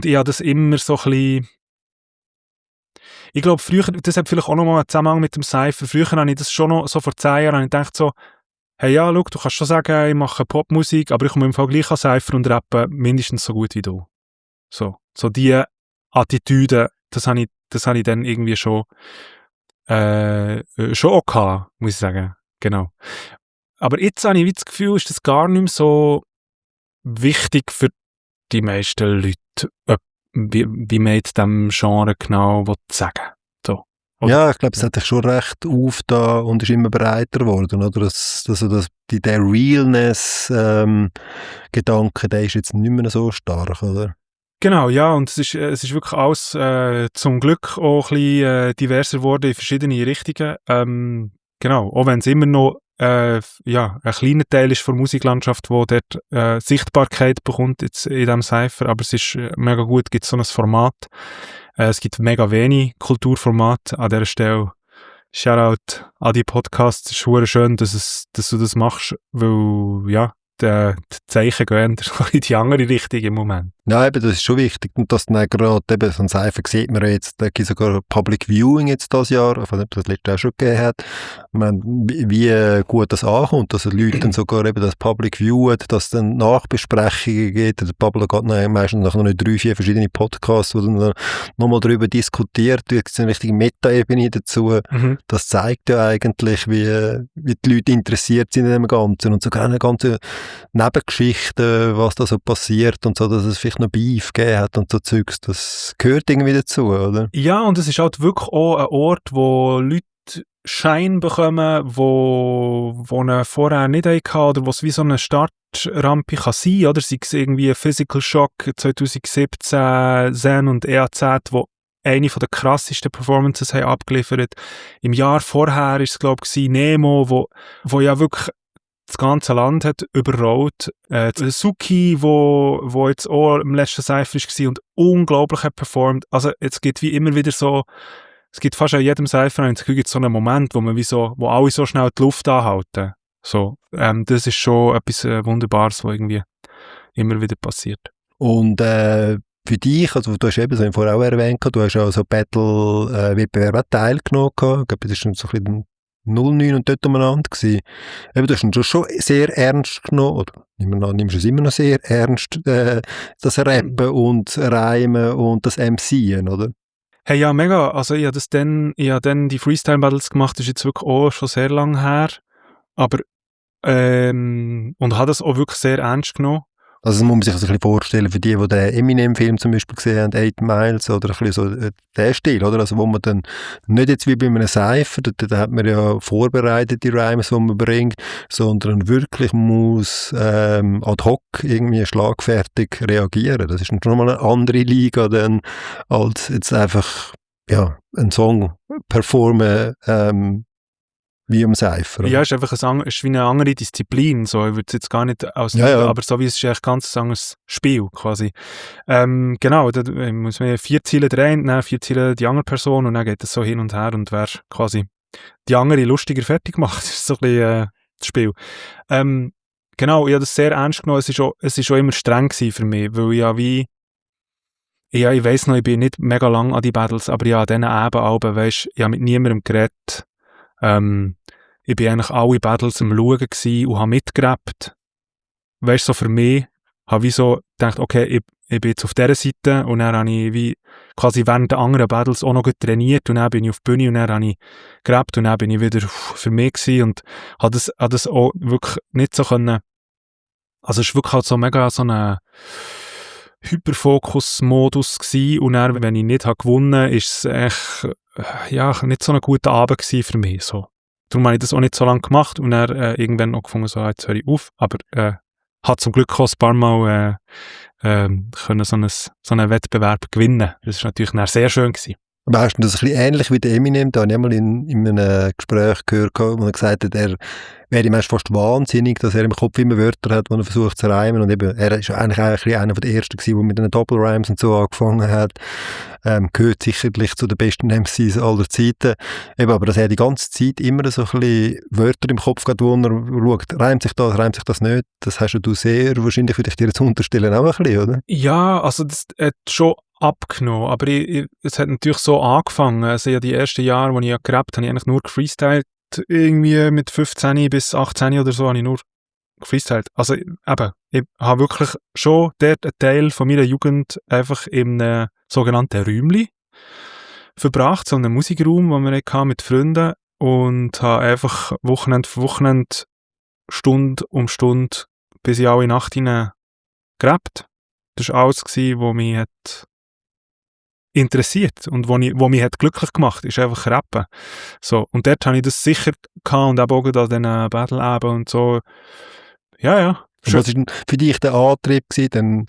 [SPEAKER 1] ich habe das immer so ein bisschen, ich glaube früher, das hat vielleicht auch noch mal einen Zusammenhang mit dem Cypher, früher habe ich das schon noch, so vor 10 Jahren, habe ich gedacht so, hey ja, schau, du kannst schon sagen, ich mache Popmusik, aber ich komme im Fall gleich an Cypher und rappe mindestens so gut wie du. So die Attitüde, das habe ich dann irgendwie schon auch gehabt, muss ich sagen. Genau. Aber jetzt habe ich wie das Gefühl, ist das gar nicht mehr so wichtig für die meisten Leute, wie man jetzt diesem Genre genau sagen will. So.
[SPEAKER 2] Ja, ich glaube, es hat sich schon recht aufgetan und ist immer breiter geworden, oder? Der Realness-Gedanke, der ist jetzt nicht mehr so stark, oder?
[SPEAKER 1] Genau, ja, und es ist wirklich alles zum Glück auch ein bisschen diverser geworden in verschiedene Richtungen. Genau, auch wenn es immer noch ein kleiner Teil ist von der Musiklandschaft, wo dort Sichtbarkeit bekommt jetzt in diesem Cypher, aber es ist mega gut, es gibt so ein Format. Es gibt mega wenig Kulturformate an dieser Stelle. Shoutout an die Podcasts, es ist verdammt schön, dass du das machst, weil ja, die Zeichen gehen in die andere Richtung im Moment.
[SPEAKER 2] Ja, eben, das ist schon wichtig. Und dass dann gerade eben so ein Cypher sieht man jetzt, da gibt es sogar Public Viewing jetzt dieses Jahr, ich weiß nicht, ob das letztes Jahr schon gegeben hat. Ich meine, wie gut das ankommt, dass die Leute dann sogar eben das Public viewen, dass es dann Nachbesprechungen gibt. Der Pablo geht meistens nach noch 3-4 verschiedene Podcasts, wo dann nochmal darüber diskutiert wird. Es ist eine richtige Meta-Ebene dazu. Das zeigt ja eigentlich, wie die Leute interessiert sind in dem Ganzen und sogar eine ganze Nebengeschichten, was da so passiert und so, dass es vielleicht noch Beef gegeben hat und so Zeugs, das gehört irgendwie dazu, oder?
[SPEAKER 1] Ja, und es ist halt wirklich auch ein Ort, wo Leute Schein bekommen, wo ihnen vorher nicht hatten, oder wo es wie so eine Startrampe kann sein, oder? Sei es irgendwie Physical Shock 2017, Zen und EAZ, wo eine von der krassesten Performances haben abgeliefert. Im Jahr vorher ist es, glaube ich, Nemo, wo ja wirklich das ganze Land hat überrollt. Suki, wo jetzt auch im letzten Cypher war und unglaublich hat performt. Also es gibt wie immer wieder so, es gibt fast an jedem Cypher so einen Moment, wo alle so schnell die Luft anhalten. So, das ist schon etwas Wunderbares, was irgendwie immer wieder passiert.
[SPEAKER 2] Und für dich, also du hast eben so vorher auch erwähnt, du hast ja so Battle-Wettbewerbe teilgenommen. Ich glaube, das ist schon so ein bisschen 09 und dort umeinander gewesen. Eben, du hast ihn schon sehr ernst genommen, oder nimmst du es immer noch sehr ernst, das Rappen und Reimen und das MCen, oder?
[SPEAKER 1] Hey, ja, mega. Also ich habe dann die Freestyle-Battles gemacht, das ist jetzt wirklich auch schon sehr lange her, aber und habe das auch wirklich sehr ernst genommen.
[SPEAKER 2] Also das muss man sich das ein bisschen vorstellen, für die den Eminem-Film zum Beispiel gesehen haben, 8 Miles, oder ein bisschen so der Stil, oder? Also wo man dann nicht jetzt wie bei einem Cypher, da hat man ja vorbereitet die Rhymes, die man bringt, sondern wirklich muss ad hoc irgendwie schlagfertig reagieren. Das ist schon mal eine andere Liga dann, als jetzt einfach einen Song performen wie im Cypher.
[SPEAKER 1] Ja, es ist einfach ist wie eine andere Disziplin. So. Ich würde es jetzt gar nicht aber so wie es ist eigentlich ein ganz anderes Spiel quasi. Genau, da muss man 4 Ziele drehen, dann 4 Ziele die andere Person und dann geht es so hin und her und wer quasi die andere lustiger fertig macht. Das ist so ein bisschen das Spiel. genau, ich habe das sehr ernst genommen. Es ist auch immer streng gewesen für mich, weil ich weiss noch, ich bin nicht mega lang an die Battles, aber ja, an diesen Abenden, weisst, ich habe mit niemandem geredet. Ich bin eigentlich alle Battles am Schauen gewesen und habe mitgerappt. Weisst, so für mich, habe ich so gedacht, okay, ich bin jetzt auf dieser Seite und dann habe ich wie quasi während der anderen Battles auch noch gut trainiert und dann bin ich auf die Bühne und dann habe ich gerappt und dann bin ich wieder für mich gewesen und habe das auch wirklich nicht so können. Also es war wirklich halt so mega so ein Hyperfokus-Modus gewesen und dann, wenn ich nicht gewonnen habe, ist es echt, nicht so ein guter Abend gewesen für mich, so. Darum habe ich das auch nicht so lange gemacht und dann irgendwann auch gefunden, so, jetzt höre ich auf, aber hat zum Glück auch ein paar Mal können so einen Wettbewerb gewinnen. Das war natürlich dann sehr schön gewesen.
[SPEAKER 2] Aber hast du das ein bisschen ähnlich wie der Eminem? Da habe ich einmal in einem Gespräch gehört, wo er gesagt hat, er wäre ihm fast wahnsinnig, dass er im Kopf immer Wörter hat, die er versucht zu reimen. Und eben, er ist eigentlich einer der Ersten gewesen, der mit den Double Rhymes und so angefangen hat. Gehört sicherlich zu den besten MCs aller Zeiten. Eben, aber dass er die ganze Zeit immer so ein bisschen Wörter im Kopf hat, wo er schaut, reimt sich das nicht. Das hast du sehr wahrscheinlich, würde ich dir jetzt unterstellen, auch ein bisschen, oder?
[SPEAKER 1] Ja, also das hat schon abgenommen, aber es hat natürlich so angefangen. Also ja, die ersten Jahre, als ich gerappt habe, habe ich eigentlich nur gefreestylt. Irgendwie mit 15 bis 18 oder so habe ich nur gefreestylt. Also eben, ich habe wirklich schon dort einen Teil von meiner Jugend einfach im sogenannten Räumli verbracht, so einen Musikraum, den wir hatten mit Freunden und habe einfach Wochenende für Wochenende, Stunde um Stunde, bis in alle Nacht hinein gerappt. Das war alles, was mich hat interessiert und wo mich hat glücklich gemacht, ist einfach Rappen. So, und dort habe ich das sicher gehabt und auch an diesen Battle-Abend und so. Ja.
[SPEAKER 2] Und was war denn für dich der Antrieb gewesen, dann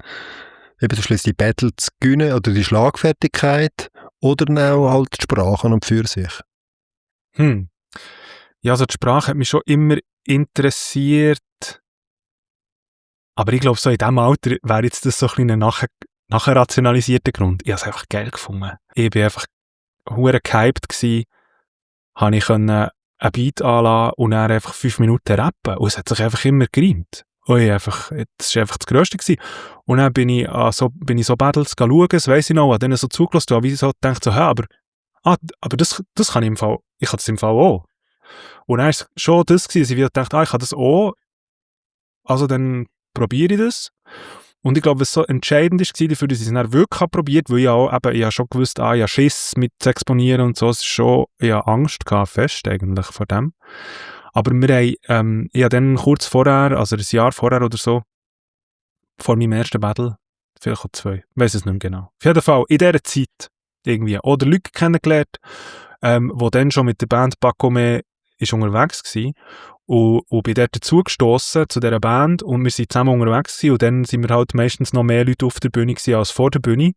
[SPEAKER 2] eben so schliesslich die Battle zu gewinnen oder die Schlagfertigkeit oder auch halt die Sprache und für sich?
[SPEAKER 1] Ja, also die Sprache hat mich schon immer interessiert, aber ich glaube, so in diesem Alter wäre jetzt das so ein bisschen nachher rationalisierter Grund. Ich habe es einfach geil gefunden. Ich bin einfach hure gehypt gsi, habe ich einen Beat anlassen und dann einfach 5 Minuten rappen. Und es hat sich einfach immer gereimt. Das war einfach das Grösste gewesen. Und dann bin ich so Battles schauen, das weiss ich noch, an denen so zugelassen habe, wie ich so gedacht, so, aber das kann ich im Fall, ich kann das im Fall auch. Und dann war es schon das gewesen, dass ich dachte, ich kann das auch, also dann probiere ich das. Und ich glaube, was so entscheidend war dafür, dass ich es dann wirklich probiert habe, weil ich habe schon gewusst, ich habe Schiss mit zu exponieren und so, es ist schon, ich habe Angst gehabt, fest eigentlich vor dem. Aber ich habe dann kurz vorher, also ein Jahr vorher oder so, vor meinem ersten Battle, vielleicht auch 2, ich weiss es nicht mehr genau. Auf jeden Fall, in dieser Zeit irgendwie, oder Leute kennengelernt, die dann schon mit der Band Bakome unterwegs waren. Und bin dort dazugestossen zu dieser Band und wir sind zusammen unterwegs gewesen, und dann sind wir halt meistens noch mehr Leute auf der Bühne gewesen als vor der Bühne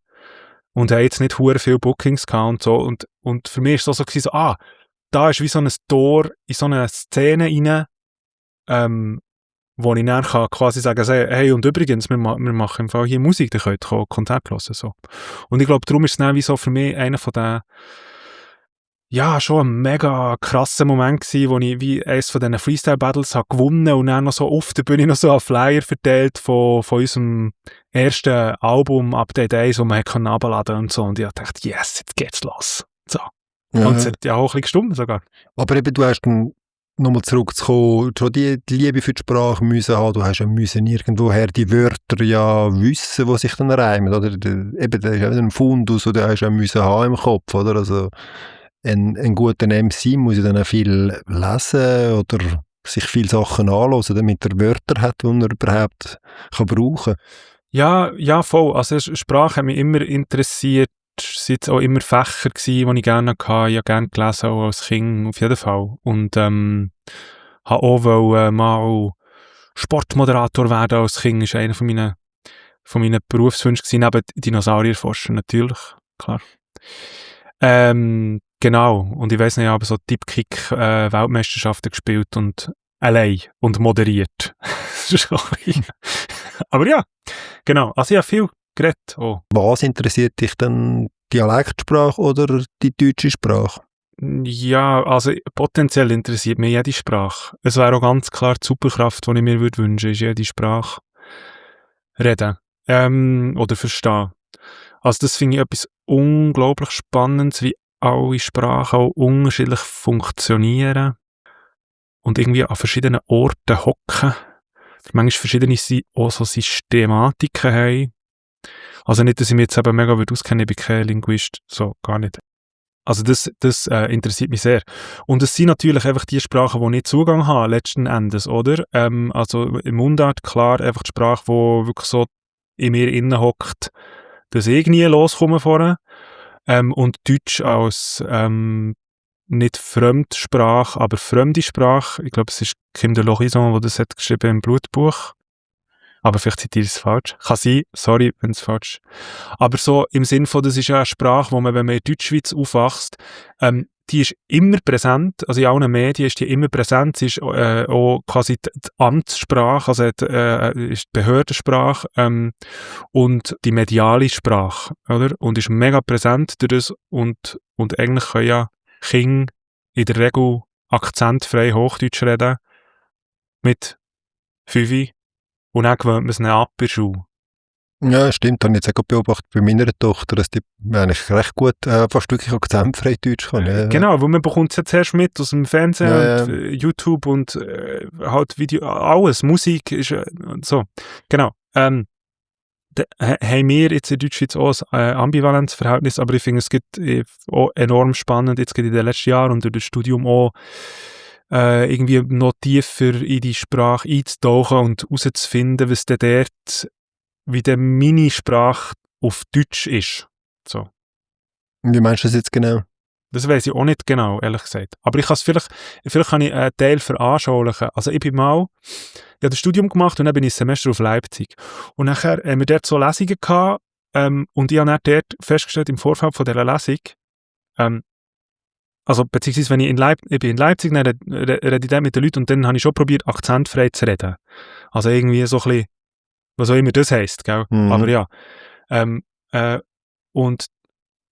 [SPEAKER 1] und haben jetzt nicht hure viele Bookings gehabt und so. Und für mich war es so gewesen, da ist wie so ein Tor in so eine Szene rein, wo ich dann quasi sagen kann, hey, und übrigens, wir machen im Fall hier Musik, ihr könnt Konzert hören. So. Und ich glaube, darum ist es dann wie so für mich einer von den, ja, schon ein mega krasser Moment gewesen, wo ich wie eines von diesen Freestyle-Battles habe gewonnen und dann noch so auf der Bühne noch so einen Flyer verteilt von unserem ersten Album Update 1, wo man runterladen konnte und so. Und ich dachte, yes, jetzt geht's los. So. Ja. Und es hat ja auch ein bisschen gestimmt sogar.
[SPEAKER 2] Aber eben, du hast dann nochmal zurückzukommen, schon die Liebe für die Sprache müssen haben, du hast ja müssen irgendwoher die Wörter ja wissen, die sich dann reimen, oder? Eben, da ist ja ein Fundus, oder hast du ja müssen haben im Kopf, oder? Also, ein guter MC muss ja dann auch viel lesen oder sich viele Sachen anhören, damit er Wörter hat, die er überhaupt brauchen kann.
[SPEAKER 1] Ja, voll. Also Sprache hat mich immer interessiert. Es waren auch immer Fächer gewesen, die ich gerne hatte. Ich habe gerne gelesen, auch als Kind, auf jeden Fall. Und habe auch mal Sportmoderator werden als Kind. Das war einer von meinen Berufswünschen gewesen, neben Dinosaurierforscher natürlich, klar. Genau, und ich weiss nicht, ich habe so Tipkick Weltmeisterschaften gespielt und allein und moderiert. Aber ja, genau, also ich habe viel geredet. Oh.
[SPEAKER 2] Was interessiert dich denn, Dialektsprache oder die deutsche Sprache?
[SPEAKER 1] Ja, also potenziell interessiert mich jede Sprache. Es wäre auch ganz klar die Superkraft, die ich mir würde wünschen, ist jede Sprache reden oder verstehen. Also das finde ich etwas unglaublich Spannendes, wie alle Sprachen auch unterschiedlich funktionieren und irgendwie an verschiedenen Orten hocken. Manchmal verschiedene auch so Systematiken haben. Also nicht, dass ich mich jetzt eben mega auskenne, ich bin kein Linguist, so gar nicht. Also das interessiert mich sehr. Und es sind natürlich einfach die Sprachen, die ich Zugang habe, letzten Endes, oder? Also im Mundart, klar, einfach die Sprache, die wirklich so in mir innen hockt, dass ich nie loskomme vorne. Und Deutsch als nicht Fremdsprache, aber fremde Sprache. Ich glaube, es ist Kim de l'Horizon, der das hat geschrieben im Blutbuch. Aber vielleicht zitiere ich es falsch. Kann sein, sorry, wenn es falsch ist. Aber so im Sinn von, das ist ja eine Sprache, wo man, wenn man in Deutschschweiz aufwächst, die ist immer präsent, also in allen Medien ist die immer präsent, sie ist auch quasi die Amtssprache, also ist die Behördensprache und die mediale Sprache, oder? Und ist mega präsent durch das und eigentlich können ja Kinder in der Regel akzentfrei Hochdeutsch reden mit 5. Und dann gewöhnt man es nicht ab in der Schule.
[SPEAKER 2] Ja, stimmt. Habe ich jetzt auch beobachtet bei meiner Tochter, dass die eigentlich recht gut, fast wirklich akzentfrei Deutsch kann. Ja.
[SPEAKER 1] Genau, weil man bekommt es ja zuerst mit aus dem Fernsehen und YouTube und halt Video, alles, Musik ist und so. Genau. Haben wir jetzt in Deutschschweiz auch ein ambivalentes Verhältnis, aber ich finde, es gibt auch enorm spannend, jetzt gerade in den letzten Jahren und durch das Studium auch irgendwie noch tiefer in die Sprache einzutauchen und herauszufinden, was denn dort, wie der Minisprache auf Deutsch ist. So.
[SPEAKER 2] Wie meinst du das jetzt genau?
[SPEAKER 1] Das weiss ich auch nicht genau, ehrlich gesagt. Aber ich kann es vielleicht kann ich einen Teil veranschaulichen. Also ich habe das Studium gemacht und dann bin ich ein Semester auf Leipzig. Und nachher haben wir dort so Lesungen gehabt und ich habe dann dort festgestellt, im Vorfeld von dieser Lesung, also beziehungsweise wenn ich bin in Leipzig, dann rede ich dort mit den Leuten und dann habe ich schon probiert, akzentfrei zu reden. Also irgendwie so ein bisschen, was auch immer das heisst, gell?
[SPEAKER 2] Mhm.
[SPEAKER 1] Aber ja. Und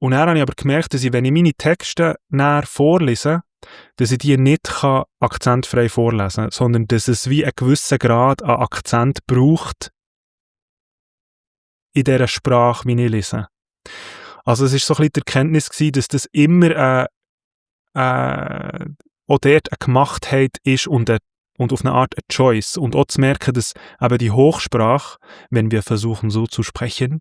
[SPEAKER 1] dann habe ich aber gemerkt, dass ich, wenn ich meine Texte näher vorlese, dass ich die nicht akzentfrei vorlesen kann, sondern dass es wie einen gewissen Grad an Akzent braucht in dieser Sprache, wie ich lese. Also es war so ein bisschen die Erkenntnis gewesen, dass das immer auch dort eine Gemachtheit ist und auf eine Art eine Choice. Und auch zu merken, dass eben die Hochsprache, wenn wir versuchen so zu sprechen,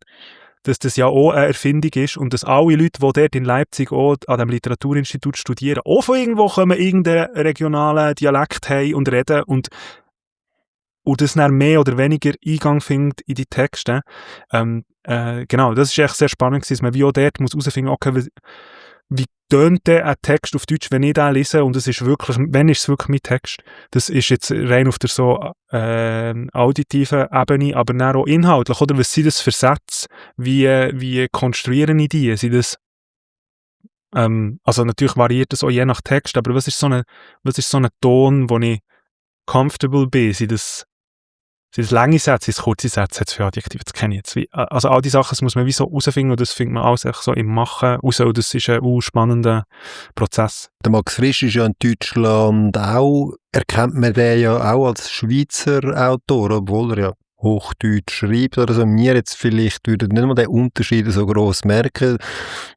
[SPEAKER 1] dass das ja auch eine Erfindung ist und dass alle Leute, die dort in Leipzig auch an dem Literaturinstitut studieren, auch von irgendwo kommen, irgendeinen regionalen Dialekt haben und reden und das dann mehr oder weniger Eingang findet in die Texte. Genau, das ist echt sehr spannend gewesen, dass man wie auch dort muss herausfinden, okay, wie tönt der ein Text auf Deutsch, wenn ich den lese und es ist wirklich, wenn ist es wirklich mein Text? Das ist jetzt rein auf der so auditiven Ebene, aber dann auch inhaltlich, oder? Was sind das für Sätze? Wie konstruieren ich die? Sind das, also natürlich variiert das auch je nach Text, aber was ist so ein Ton, wo ich comfortable bin? Sind das lange Sätze, sind das kurze Sätze, hat es für Adjektive, das kenne ich jetzt. Also all die Sachen, das muss man wie so herausfinden und das findet man alles so im Machen raus und das ist ein spannender Prozess.
[SPEAKER 2] Der Max Frisch ist ja in Deutschland auch, erkennt man den ja auch als Schweizer Autor, obwohl er ja Hochdeutsch schreibt oder so. Wir jetzt vielleicht würden nicht mal den Unterschied so gross merken,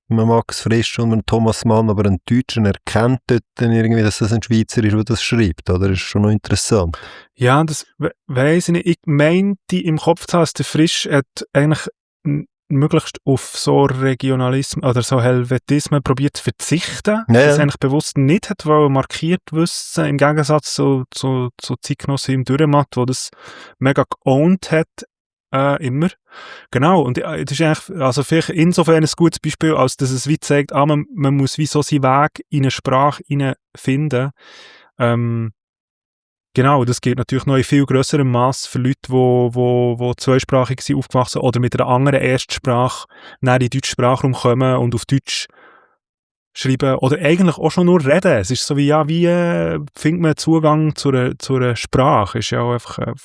[SPEAKER 2] man Max Frisch und Thomas Mann, aber ein Deutscher erkennt dort dann irgendwie, dass das ein Schweizer ist, der das schreibt, oder? Das ist schon noch interessant.
[SPEAKER 1] Ja, das weiss ich nicht. Ich meinte im Kopf zu haben, dass der Frisch hat eigentlich möglichst auf so Regionalismus oder so Helvetismen probiert zu verzichten.
[SPEAKER 2] Ja.
[SPEAKER 1] Das eigentlich bewusst nicht hat markiert wissen, im Gegensatz zu Zeitgenossen im Dürrematt, wo das mega geowned hat, immer. Genau, und das ist eigentlich, also vielleicht insofern ein gutes Beispiel, als dass es wie zeigt, man muss wie so seinen Weg in eine Sprache finden. Genau, das gilt natürlich noch in viel grösserem Mass für Leute, die zweisprachig sind, aufgewachsen oder mit einer anderen Erstsprache nach in den deutschen Sprachraum kommen und auf Deutsch schreiben oder eigentlich auch schon nur reden. Es ist so wie findet man Zugang zu einer Sprache? Ist ja auch einfach ein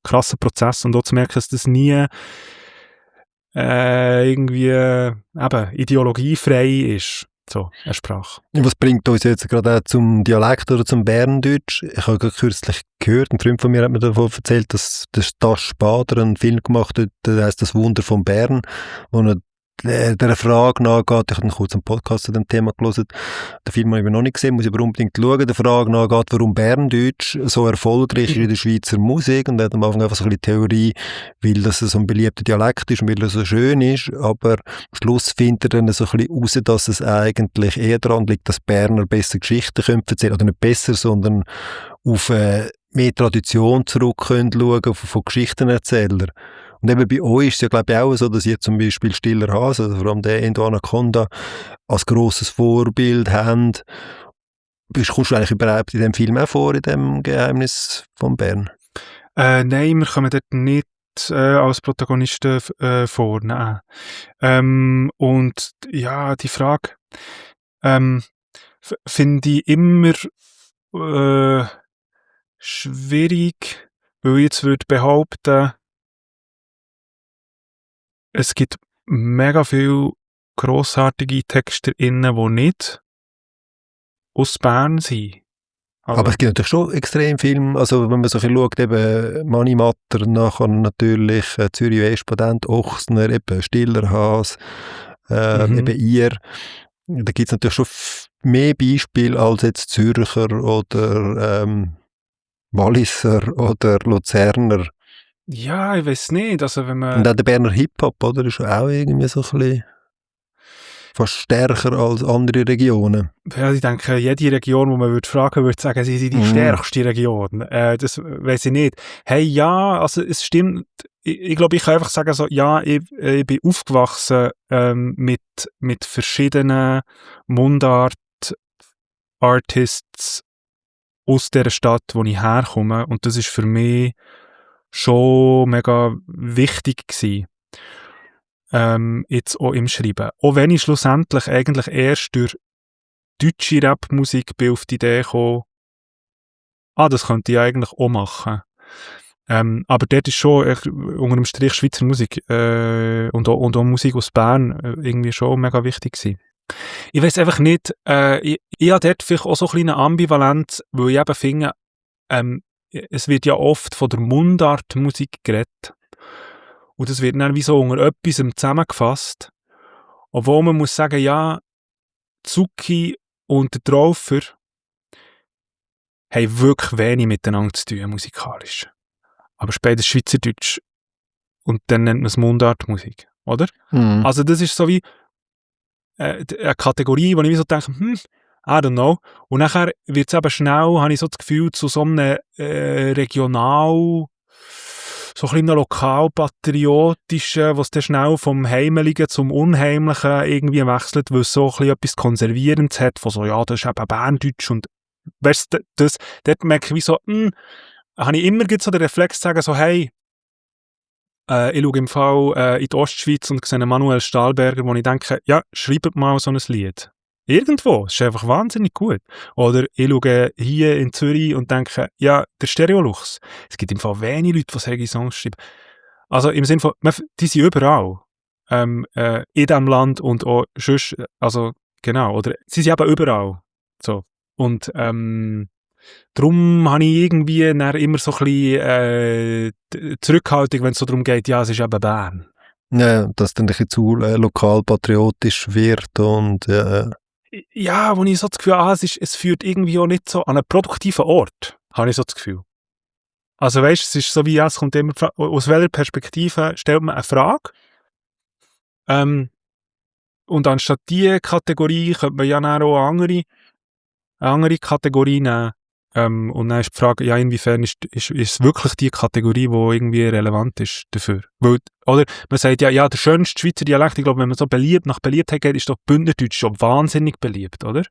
[SPEAKER 1] krasser Prozess und auch zu merken, dass das nie irgendwie ideologiefrei ist. so eine Sprache.
[SPEAKER 2] Was bringt uns jetzt gerade auch zum Dialekt oder zum Berndeutsch? Ich habe gerade kürzlich gehört, ein Freund von mir hat mir davon erzählt, dass der Stas Spader einen Film gemacht hat, der heisst «Das Wunder von Bern», wo er dieser Frage nachgeht. Ich habe einen kurzen Podcast zu dem Thema gelesen. Den Film habe ich noch nicht gesehen, muss ich aber unbedingt schauen. Der Frage nachgeht, warum Berndeutsch so erfolgreich ist in der Schweizer Musik. Und er hat am Anfang einfach so ein bisschen Theorie, weil das so ein beliebter Dialekt ist und weil er so schön ist. Aber am Schluss findet er dann so ein bisschen raus, dass es eigentlich eher daran liegt, dass Berner besser Geschichten können erzählen. Oder nicht besser, sondern auf mehr Tradition zurück können schauen, von Geschichtenerzählern. Und eben bei euch ist es ja, glaube ich, auch so, dass ihr zum Beispiel «Stiller Hase», also vor allem der «Endo Anaconda», als grosses Vorbild habt. Kommst du eigentlich überhaupt in dem Film auch vor, in dem «Geheimnis von Bern»?
[SPEAKER 1] Nein, wir kommen dort nicht als Protagonisten vor. Nein. Und ja, die Frage finde ich immer schwierig, weil ich jetzt würde behaupten, es gibt mega viele grossartige TexterInnen, die nicht aus Bern sind. Also,
[SPEAKER 2] Aber es gibt natürlich schon extrem viel, also wenn man so ein bisschen schaut, eben Mani Matter, nachher natürlich Zürich Westpadent, Ochsner, eben «Stiller Hase», eben ihr. Da gibt es natürlich schon mehr Beispiele als jetzt Zürcher oder Walliser oder Luzerner.
[SPEAKER 1] ja, ich weiß nicht. Also, wenn man
[SPEAKER 2] Und auch der Berner Hip-Hop, oder? Ist auch irgendwie so ein bisschen fast stärker als andere Regionen.
[SPEAKER 1] ja, ich denke, jede Region, die man würde fragen würde, sagen, sie sind die stärkste Region. Das weiss ich nicht. Hey, ja, also es stimmt. Ich glaube, ich kann einfach sagen, so, ja, ich bin aufgewachsen mit verschiedenen Mundart-Artists aus der Stadt, wo ich herkomme. Und das ist für mich schon mega wichtig gewesen. Jetzt auch im Schreiben. Auch wenn ich schlussendlich eigentlich erst durch deutsche Rapmusik bin auf die Idee gekommen, das könnte ich eigentlich auch machen. Aber dort ist schon unter dem Strich Schweizer Musik und auch Musik aus Bern irgendwie schon mega wichtig gewesen. Ich weiss einfach nicht, ich habe dort vielleicht auch so eine kleine Ambivalenz, weil ich eben finde, es wird ja oft von der Mundartmusik geredet. Und das wird dann wie so unter etwas zusammengefasst. Obwohl man muss sagen, ja, Zucchi und der Traufer haben wirklich wenig miteinander zu tun, musikalisch. Aber später Schweizerdeutsch. Und dann nennt man es Mundartmusik, oder?
[SPEAKER 2] Mhm.
[SPEAKER 1] Also das ist so wie eine Kategorie, wo ich so denke, I don't know. Und nachher wird es eben schnell, habe ich so das Gefühl, zu so einem regional, so ein bisschen lokalpatriotischen, was dann schnell vom Heimeligen zum Unheimlichen irgendwie wechselt, weil es so ein bisschen etwas Konservierendes hat, von so, ja, das ist eben Berndeutsch und weißt du, dort merke ich wie so, habe ich immer so den Reflex zu sagen, so, hey, ich schaue im Fall in die Ostschweiz und sehe Manuel Stahlberger, wo ich denke, ja, schreibt mal so ein Lied. Irgendwo, es ist einfach wahnsinnig gut. Oder ich schaue hier in Zürich und denke, ja, der Stereolux. Es gibt im Fall wenige Leute, die solche Songs schreiben. Also im Sinne von, die sind überall. In diesem Land und auch sonst, also genau, oder sie sind eben überall. So. Und darum habe ich irgendwie dann immer so ein bisschen Zurückhaltung, wenn es so darum geht, ja, es ist eben Bern.
[SPEAKER 2] Ja, dass dann ein bisschen zu lokalpatriotisch wird und
[SPEAKER 1] ja, wo ich so das Gefühl habe, es führt irgendwie auch nicht so an einen produktiven Ort, habe ich so das Gefühl. Also weißt, es ist so wie, ja, es kommt immer, aus welcher Perspektive stellt man eine Frage, und anstatt diese Kategorie könnte man ja dann auch eine andere Kategorie nehmen, und dann ist die Frage, ja, inwiefern ist es wirklich die Kategorie, die irgendwie relevant ist dafür. Weil, oder, man sagt ja, der schönste Schweizer Dialekt, ich glaube, wenn man so nach Beliebtheit geht, ist doch Bündnerdeutsch schon wahnsinnig beliebt, oder?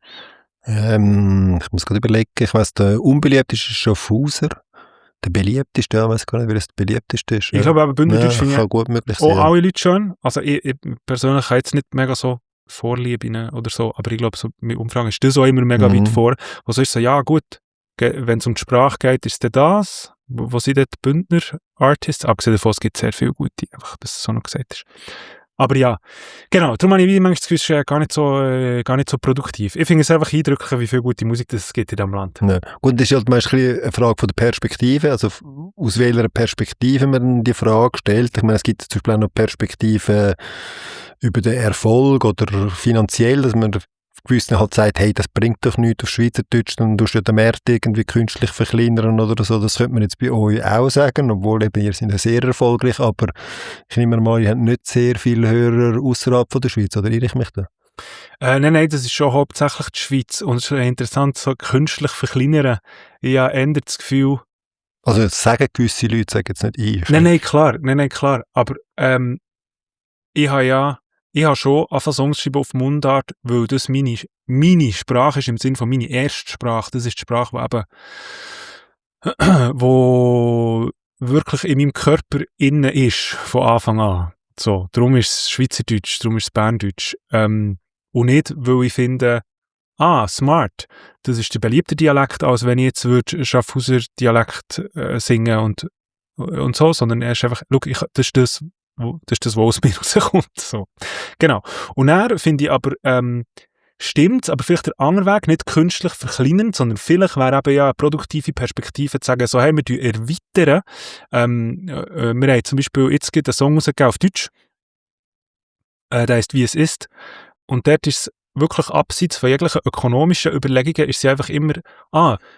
[SPEAKER 2] ich muss gerade überlegen, ich weiss, der unbeliebteste ist Schaffhauser. Der beliebteste, ich weiss gar nicht, wer das der beliebteste ist.
[SPEAKER 1] Ich glaube aber Bündnerdeutsch
[SPEAKER 2] ja,
[SPEAKER 1] finde
[SPEAKER 2] kann
[SPEAKER 1] ich
[SPEAKER 2] gut möglich
[SPEAKER 1] auch
[SPEAKER 2] sein.
[SPEAKER 1] alle Leute schön. Also ich persönlich habe jetzt nicht mega so Vorlieben oder so, aber ich glaube, so mit Umfragen ist das auch immer mega weit vor. Wo so ist so, ja gut, wenn es um die Sprache geht, ist es das, wo sind dort Bündner Artists, abgesehen davon, es gibt sehr viele gute, einfach, dass es so noch gesagt ist. Aber ja, genau, darum habe ich manchmal das Gefühl, es ist gar nicht so produktiv. Ich finde es einfach eindrücklich, wie viel gute Musik es gibt in diesem Land.
[SPEAKER 2] Ja. Gut, das ist halt meistens eine Frage von der Perspektive, also aus welcher Perspektive man die Frage stellt. Ich meine, es gibt zum Beispiel auch noch Perspektiven über den Erfolg oder finanziell, dass man gewissen halt sagt, hey, das bringt doch nichts auf Schweizerdeutsch, dann tust du den Markt irgendwie künstlich verkleinern oder so. Das könnte man jetzt bei euch auch sagen, obwohl eben ihr seid ja sehr erfolgreich, aber ich nehme mal, ihr habt nicht sehr viele Hörer außerhalb von der Schweiz, oder irre ich mich da?
[SPEAKER 1] Nein, das ist schon hauptsächlich die Schweiz. Und es ist interessant, so künstlich verkleinern. Ich habe eher das Gefühl...
[SPEAKER 2] Also das sagen gewisse Leute, sagen jetzt nicht ich.
[SPEAKER 1] Nein, klar. Aber ich habe schon angefangen Songs schreiben auf Mundart, weil das meine Sprache ist, im Sinne von meiner Erstsprache. Das ist die Sprache, die eben, wo wirklich in meinem Körper innen ist, von Anfang an. So, darum ist es Schweizerdeutsch, darum ist es Berndeutsch. Und nicht, weil ich finde, smart, das ist der beliebte Dialekt, als wenn ich jetzt würde Schaffhauser Dialekt singen und so, sondern er ist einfach, schau, das ist das, was aus mir rauskommt. So. Genau. Und dann finde ich aber, stimmt, aber vielleicht der andere Weg, nicht künstlich verkleinern, sondern vielleicht wäre eben ja eine produktive Perspektive zu sagen, so, hey, wir erweitern. Wir haben zum Beispiel jetzt einen Song rausgegeben auf Deutsch, der heisst «Wie es ist». Und dort ist es wirklich abseits von jeglichen ökonomischen Überlegungen, ist sie einfach immer,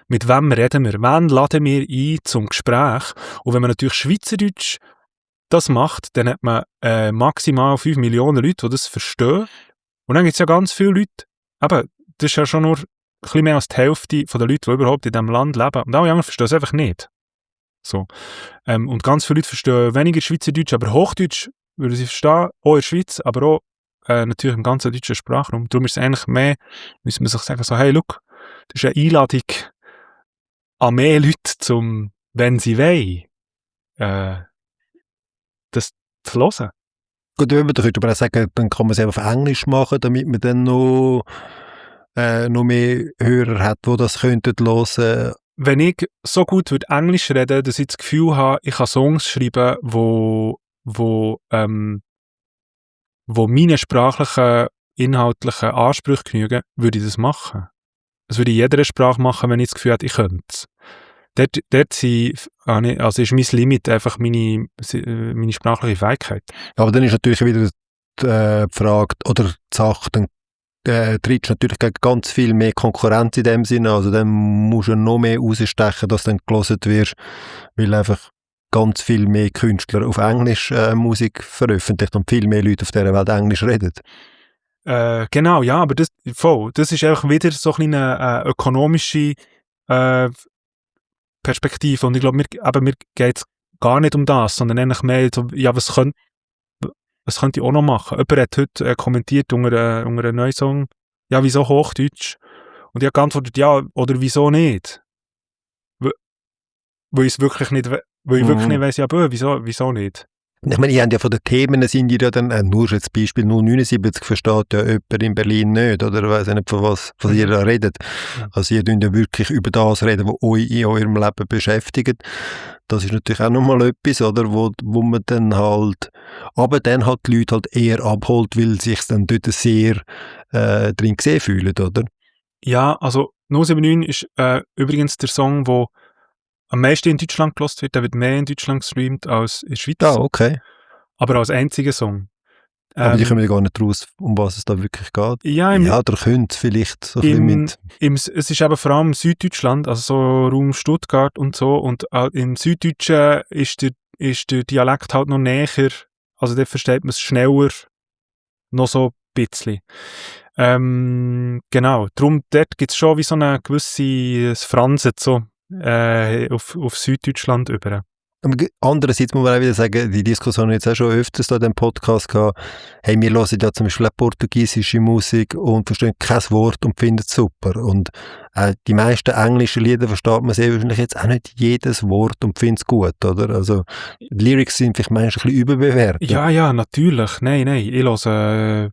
[SPEAKER 1] mit wem reden wir? Wen laden wir ein zum Gespräch? Und wenn man natürlich Schweizerdeutsch das macht, dann hat man maximal 5 Millionen Leute, die das verstehen. Und dann gibt es ja ganz viele Leute, aber das ist ja schon nur ein bisschen mehr als die Hälfte der Leute, die überhaupt in diesem Land leben. Und alle anderen verstehen es einfach nicht. So. Und ganz viele Leute verstehen weniger Schweizerdeutsch, aber Hochdeutsch würden sie verstehen, auch in der Schweiz, aber auch natürlich im ganzen deutschen Sprachraum. Darum ist es eigentlich mehr, müssen wir sich sagen, so, hey, look, das ist eine Einladung an mehr Leute, wenn sie wollen, das zu hören.
[SPEAKER 2] Gut, wenn man da könnte man auch sagen, dann kann man es einfach auf Englisch machen, damit man dann noch mehr Hörer hat, die das könnten hören.
[SPEAKER 1] Wenn ich so gut Englisch reden würde, dass ich das Gefühl habe, ich kann Songs schreiben, wo meinen sprachlichen, inhaltlichen Ansprüchen genügen, würde ich das machen. Das würde ich in jeder Sprache machen, wenn ich das Gefühl hätte, ich könnte es. Dort ist mein Limit einfach meine sprachliche Fähigkeit.
[SPEAKER 2] Aber dann ist natürlich wieder die Frage oder die Sache, dann trittst du natürlich gegen ganz viel mehr Konkurrenz in dem Sinne, also dann musst du noch mehr rausstechen, dass du dann gehört wirst, weil einfach ganz viel mehr Künstler auf Englisch Musik veröffentlicht und viel mehr Leute auf dieser Welt Englisch reden.
[SPEAKER 1] Genau, ja, aber das ist einfach wieder so eine ökonomische Perspektive. Und ich glaube, mir geht es gar nicht um das, sondern eigentlich mehr so, ja, was könnte ich auch noch machen? Jemand hat heute kommentiert unter einem neuen Song, ja, wieso Hochdeutsch? Und ich habe geantwortet, ja, oder wieso nicht? Weil ich es wirklich nicht, weil ich wirklich nicht weiss, ja, wieso nicht?
[SPEAKER 2] Ich meine, ihr habt ja von den Themen sind ihr ja dann, nur jetzt das Beispiel 079 versteht ja jemand in Berlin nicht, oder weiss nicht, von was ihr da redet. Also ihr könnt ja wirklich über das reden, was euch in eurem Leben beschäftigt. Das ist natürlich auch nochmal etwas, oder, wo man dann halt, aber dann halt die Leute halt eher abholt, weil sie sich dann dort sehr drin gesehen fühlen, oder?
[SPEAKER 1] Ja, also 079 ist übrigens der Song, der am meisten in Deutschland gehört wird. Der wird mehr in Deutschland gestreamt als in der Schweiz.
[SPEAKER 2] Ah, okay.
[SPEAKER 1] Aber als einziger Song.
[SPEAKER 2] Aber die kommen ja gar nicht raus, um was es da wirklich geht.
[SPEAKER 1] Ja,
[SPEAKER 2] oder könnt vielleicht so ein bisschen mit...
[SPEAKER 1] Es ist eben vor allem Süddeutschland, also so Raum Stuttgart und so. Und im Süddeutschen ist der Dialekt halt noch näher. Also da versteht man es schneller, noch so ein bisschen. Genau, darum dort gibt es schon wie so eine gewisse Franse so auf Süddeutschland über.
[SPEAKER 2] Andererseits muss man auch wieder sagen, die Diskussion haben jetzt auch schon öfters da in diesem Podcast gehabt, hey, wir hören ja zum Beispiel auch portugiesische Musik und verstehen kein Wort und finden es super. Und die meisten englischen Lieder versteht man sehr wahrscheinlich jetzt auch nicht jedes Wort und findet es gut, oder? Also die Lyrics sind vielleicht manchmal ein bisschen überbewertet.
[SPEAKER 1] Ja, natürlich. Nein, ich höre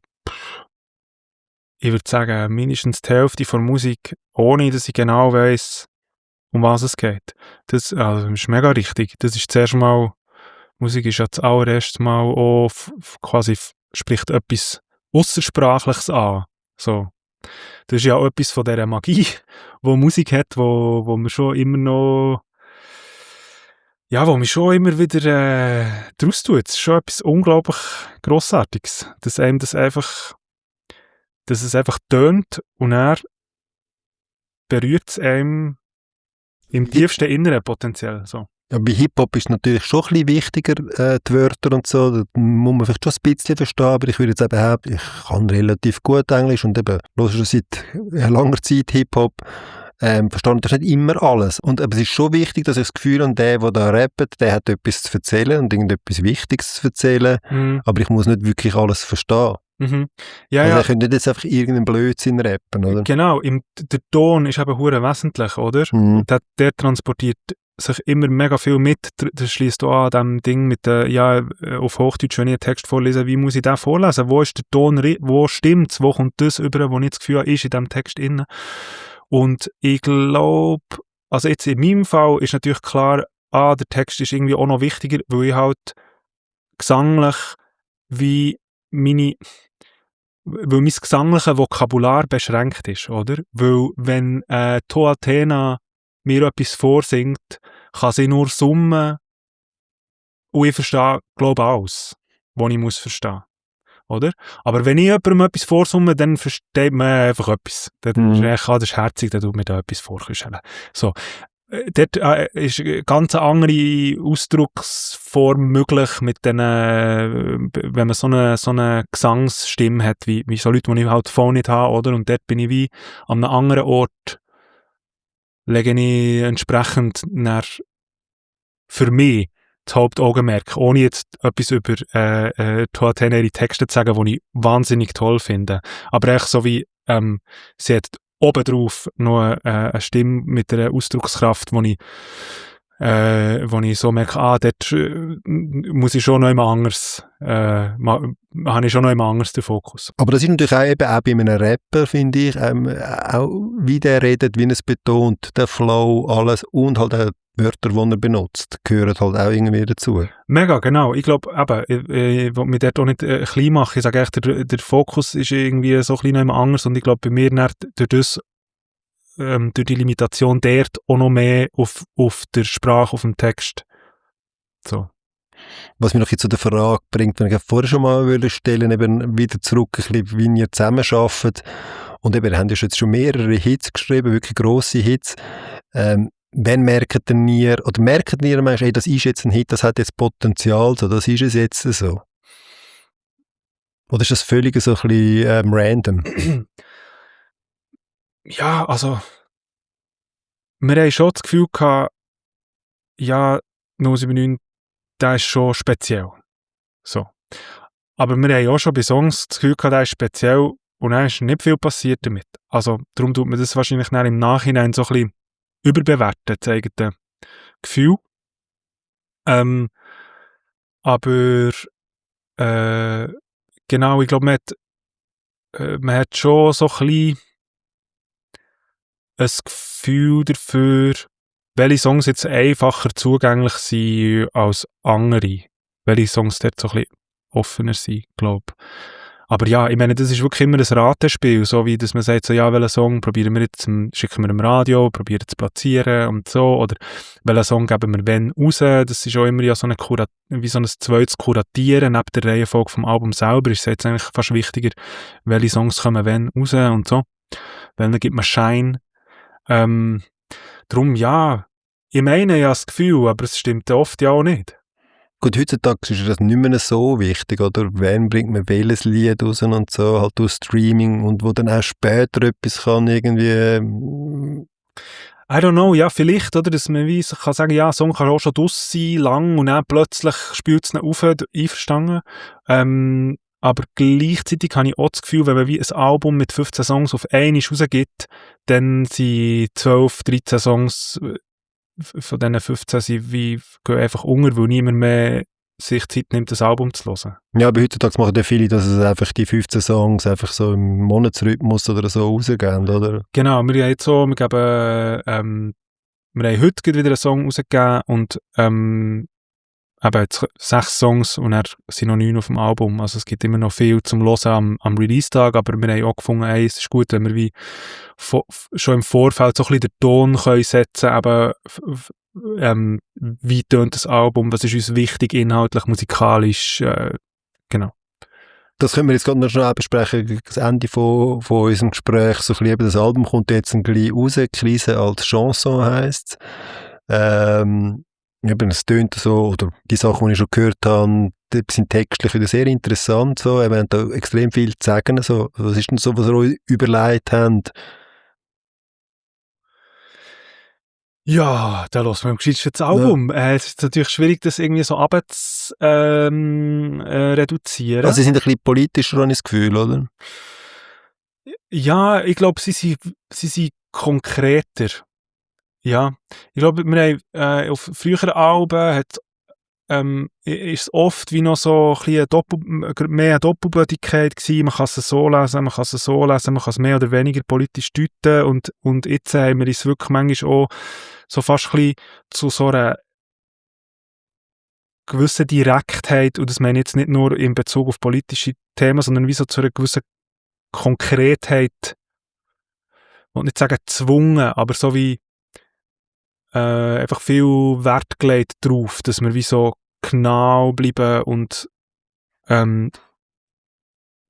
[SPEAKER 1] ich würde sagen, mindestens die Hälfte von Musik, ohne dass ich genau weiss, um was es geht. Das ist mega richtig. Das ist zuerst mal, Musik ist ja das allererste Mal auch quasi spricht etwas Aussersprachliches an. So. Das ist ja auch etwas von dieser Magie, wo Musik hat, wo man schon immer noch, ja, wo mich schon immer wieder draus tut. Es ist schon etwas unglaublich Grossartiges, dass es einfach tönt und er berührt es einem im tiefsten Inneren potenziell. So.
[SPEAKER 2] Ja, bei Hip-Hop ist natürlich schon ein bisschen wichtiger, die Wörter und so, da muss man vielleicht schon ein bisschen verstehen, aber ich würde jetzt eben behaupten, ich kann relativ gut Englisch und eben höre schon seit langer Zeit Hip-Hop, verstehe das nicht immer alles. Aber es ist schon wichtig, dass ich das Gefühl habe, der da rappt, der hat etwas zu erzählen und irgendetwas Wichtiges zu erzählen, aber ich muss nicht wirklich alles verstehen.
[SPEAKER 1] Mhm. Ja,
[SPEAKER 2] also
[SPEAKER 1] ja.
[SPEAKER 2] er könnte nicht jetzt einfach irgendeinen Blödsinn rappen, oder?
[SPEAKER 1] Genau, der Ton ist eben hure wesentlich, oder? Der transportiert sich immer mega viel mit. Das schließt auch an dem Ding mit auf Hochdeutsch, wenn ich einen Text vorlese, wie muss ich den vorlesen? Wo ist der Ton, wo stimmt's? Wo kommt das über, wo ich das Gefühl habe, ist in diesem Text drin? Und ich glaube, also jetzt in meinem Fall ist natürlich klar, der Text ist irgendwie auch noch wichtiger, weil ich halt gesanglich weil mein gesangliche Vokabular beschränkt ist, oder? Weil wenn Toa Athena mir etwas vorsingt, kann sie nur summen und ich verstehe, glaube ich, alles, was ich muss verstehen. Oder? Aber wenn ich jemandem etwas vorsumme, dann versteht man einfach etwas. Dann das ist herzig, dann tut mir da etwas vorkuscheln. So. Dort ist eine ganz andere Ausdrucksform möglich mit den, wenn man so eine Gesangsstimme hat, wie so Leute, die ich halt voll nicht habe, oder? Und dort bin ich wie an einem anderen Ort, lege ich entsprechend für mich das Hauptaugenmerk, ohne jetzt etwas über Toa Athena ihre Texte zu sagen, die ich wahnsinnig toll finde. Aber echt so wie, sie hat obendrauf noch eine Stimme mit einer Ausdruckskraft, wo ich so merke, dort muss ich schon noch immer anders, habe ich schon noch immer anders den Fokus.
[SPEAKER 2] Aber das ist natürlich auch bei einem Rapper, finde ich, auch wie der redet, wie er es betont, der Flow, alles und halt auch die Wörter, die er benutzt, gehören halt auch irgendwie dazu.
[SPEAKER 1] Mega, genau. Ich glaube, ich will mich dort auch nicht klein machen. Ich sage echt, der Fokus ist irgendwie so ein bisschen immer anders und ich glaube, bei mir durch die Limitation dort auch noch mehr auf der Sprache, auf dem Text. So.
[SPEAKER 2] Was mich noch zu der Frage bringt, wenn ich vorher schon mal stellen, eben wieder zurück, ein bisschen, wie ihr zusammenarbeitet. Und eben, ihr habt ja jetzt schon mehrere Hits geschrieben, wirklich grosse Hits. Wann merkt ihr, ey, das ist jetzt ein Hit, das hat jetzt Potenzial, so, das ist es jetzt so? Oder ist das völlig so ein bisschen random?
[SPEAKER 1] Ja, also wir haben schon das Gefühl gehabt, ja, 079, der ist schon speziell. So. Aber wir haben auch schon bei Songs das Gefühl gehabt, der ist speziell und dann ist nicht viel passiert damit. Also darum tut man das wahrscheinlich dann im Nachhinein so ein bisschen überbewerten, das eigene Gefühl. Aber genau, ich glaube, man hat schon so ein bisschen ein Gefühl dafür, welche Songs jetzt einfacher zugänglich sind als andere. Welche Songs dort so ein bisschen offener sind, glaube ich. Aber ja, ich meine, das ist wirklich immer ein Ratespiel, so wie, dass man sagt, so, ja, welchen Song schicken wir im Radio, probieren zu platzieren und so, oder welchen Song geben wir wann raus, das ist auch immer ja so wie so ein zweites Kuratieren, neben der Reihenfolge vom Album selber ist es jetzt eigentlich fast wichtiger, welche Songs kommen wann raus und so, weil dann gibt man Shine. Darum, ja, ich meine ja das Gefühl, aber es stimmt oft ja auch nicht.
[SPEAKER 2] Gut, heutzutage ist das nicht mehr so wichtig, oder? Wann bringt man welches Lied raus und so, halt durch Streaming und wo dann auch später etwas kann irgendwie...
[SPEAKER 1] I don't know, ja, vielleicht, oder, dass man wie kann sagen, ja, ein Song kann auch schon draus sein, lang, und dann plötzlich spielt es ihn auf, einverstanden. Aber gleichzeitig habe ich auch das Gefühl, wenn man wie ein Album mit 15 Songs auf einmal rausgibt, dann sind 12, 13 Songs von diesen 15 gehen einfach unter, weil niemand mehr sich Zeit nimmt, das Album zu hören.
[SPEAKER 2] Ja, aber heutzutage machen ja viele, dass es einfach die 15 Songs einfach so im Monatsrhythmus oder so rausgeben, oder?
[SPEAKER 1] Genau, wir haben heute wieder einen Song rausgegeben und eben jetzt 6 Songs und dann sind noch 9 auf dem Album. Also es gibt immer noch viel zum Hören am Release-Tag, aber wir haben auch gefunden, es ist gut, wenn wir wie schon im Vorfeld so ein bisschen den Ton können setzen können, wie tönt das Album, was ist uns wichtig, inhaltlich, musikalisch, genau.
[SPEAKER 2] Das können wir jetzt gerade noch schnell besprechen, das Ende von unserem Gespräch, so ein bisschen eben das Album kommt jetzt ein bisschen raus, «Krise als Chanson» heisst eben, es tönt so, oder die Sachen, die ich schon gehört habe, die sind textlich wieder sehr interessant, so, wir haben da extrem viel zu sagen, so, was ist denn so, was ihr euch überlegt habt?
[SPEAKER 1] Ja, da hören wir am gescheitsten das Album.
[SPEAKER 2] Ja.
[SPEAKER 1] Es ist natürlich schwierig, das irgendwie so reduzieren.
[SPEAKER 2] Also sie sind ein bisschen politischer, habe ich das Gefühl, oder?
[SPEAKER 1] Ja, ich glaube, sie sind konkreter. Ja, ich glaube, wir haben auf früheren Alben ist es oft wie noch so ein bisschen mehr eine Doppelbödigkeit gewesen. Man kann es so lesen, man kann es so lesen, man kann es mehr oder weniger politisch deuten und jetzt haben wir es wirklich manchmal auch so fast ein bisschen zu so einer gewissen Direktheit, und das meine ich jetzt nicht nur in Bezug auf politische Themen, sondern wie so zu einer gewissen Konkretheit, ich will nicht sagen gezwungen, aber so wie einfach viel Wert gelegt darauf, dass wir wie so genau bleiben und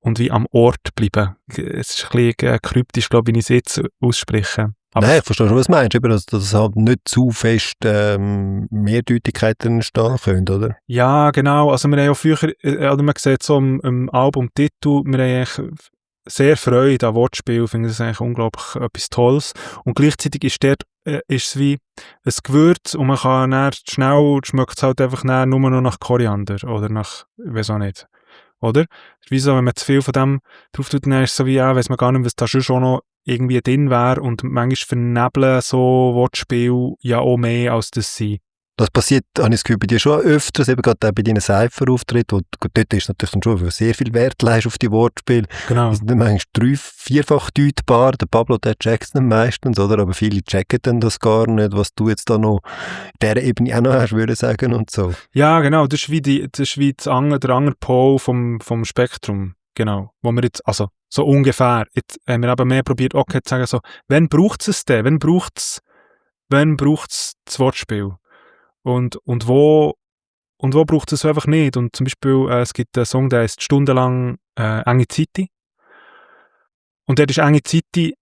[SPEAKER 1] wie am Ort bleiben. Es ist ein bisschen kryptisch, glaube ich, wenn ich es jetzt ausspreche. Aber
[SPEAKER 2] Nein, ich verstehe schon, was du meinst, eben, dass halt nicht zu fest Mehrdeutigkeiten entstehen können, oder?
[SPEAKER 1] ja, genau. Also wir haben auch früher, oder man sieht so im Albumtitel, wir haben eigentlich sehr Freude an Wortspiel, ich finde das eigentlich unglaublich etwas Tolles. Und gleichzeitig ist dort ist es wie ein Gewürz und man kann dann schnell, schmeckt es halt einfach nur noch nach Koriander oder nach, ich weiß auch nicht. Oder? Es ist wie so, wenn man zu viel von dem drauf tut, dann ist es so wie, ja, weiss man gar nicht, was da schon noch irgendwie drin wäre, und manchmal vernebeln so Wortspiel ja auch mehr, als das sie.
[SPEAKER 2] Das passiert, habe ich das Gefühl, bei dir schon öfters, eben gerade auch bei deinen Cypher-Auftritten, wo dort ist natürlich dann schon sehr viel Wert leist auf die Wortspiele.
[SPEAKER 1] Genau.
[SPEAKER 2] Die sind dann manchmal 3-4-fach deutbar, der Pablo, der checkt es dann meistens, oder? Aber viele checken dann das gar nicht, was du jetzt da noch in dieser Ebene auch noch hast, würde ich sagen, und so.
[SPEAKER 1] Ja, genau, das ist wie der andere Pol vom Spektrum, genau, wo wir jetzt, also so ungefähr, jetzt haben wir aber mehr probiert, okay, zu sagen so, wann braucht es denn? Wann braucht es das Wortspiel? Und wo braucht es einfach nicht? Und zum Beispiel, es gibt einen Song, der heißt «Stundenlang enge Zeiti». Und dort ist «enge Zeiti»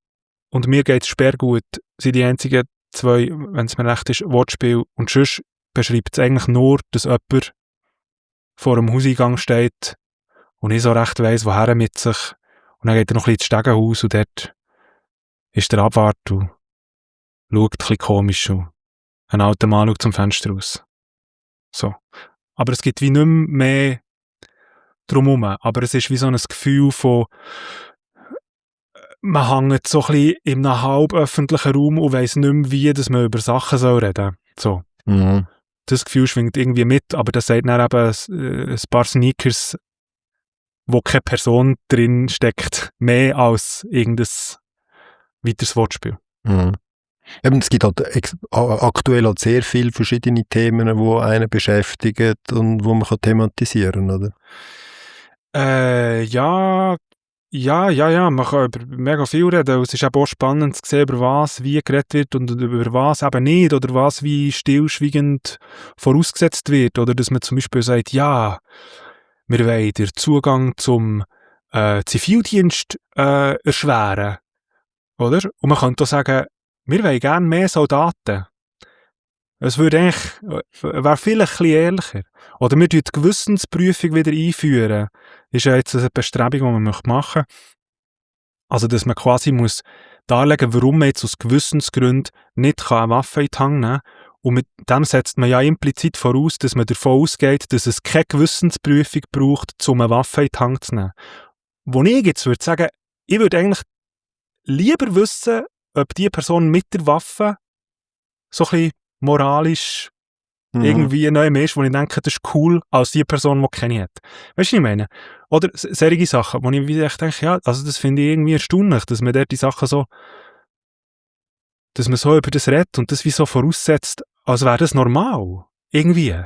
[SPEAKER 1] und «mir geht's sperrgut» sind die einzigen 2, wenn es mir recht ist, Wortspiel. Und sonst beschreibt es eigentlich nur, dass jemand vor einem Hauseingang steht und nicht so recht weiss, woher mit sich. Und dann geht er noch ein bisschen ins Stegenhaus und dort ist der Abwart und schaut ein bisschen komisch und ein alter Mann schaut zum Fenster raus. So. Aber es gibt wie nicht mehr drumherum. Aber es ist wie so ein Gefühl von, man hängt so ein bisschen in einem halb öffentlichen Raum und weiss nicht mehr, wie dass man über Sachen reden soll. So.
[SPEAKER 2] Mhm.
[SPEAKER 1] Das Gefühl schwingt irgendwie mit, aber das sagt dann eben ein paar Sneakers, wo keine Person drin steckt, mehr als irgendein weiteres Wortspiel.
[SPEAKER 2] Mhm. Eben, es gibt halt aktuell halt sehr viele verschiedene Themen, die einen beschäftigen und die man thematisieren kann, oder?
[SPEAKER 1] Ja, man kann über mega viel reden. Es ist eben auch spannend zu sehen, über was wie geredet wird und über was eben nicht, oder was wie stillschweigend vorausgesetzt wird. Oder dass man zum Beispiel sagt, ja, wir wollen den Zugang zum Zivildienst erschweren. Oder? Und man könnte auch sagen, wir wollen gerne mehr Soldaten. Es würde eigentlich, wäre vielleicht ein bisschen ehrlicher. Oder wir tun die Gewissensprüfung wieder einführen. Das ist ja jetzt eine Bestrebung, die man machen möchte. Also, dass man quasi muss darlegen, warum man jetzt aus Gewissensgründen nicht eine Waffe in die Hand nehmen kann. Und mit dem setzt man ja implizit voraus, dass man davon ausgeht, dass es keine Gewissensprüfung braucht, um eine Waffe in die Hand zu nehmen. Wo ich jetzt würde sagen, ich würde eigentlich lieber wissen, ob die Person mit der Waffe so ein bisschen moralisch irgendwie neu ist, wo ich denke, das ist cool, als die Person, die keine hat. Weißt du, was ich meine? Oder solche Sachen, wo ich wieder denke, ja, also das finde ich irgendwie erstaunlich, dass man dort die Sachen so, dass man so über das redet und das wie so voraussetzt, als wäre das normal. Irgendwie.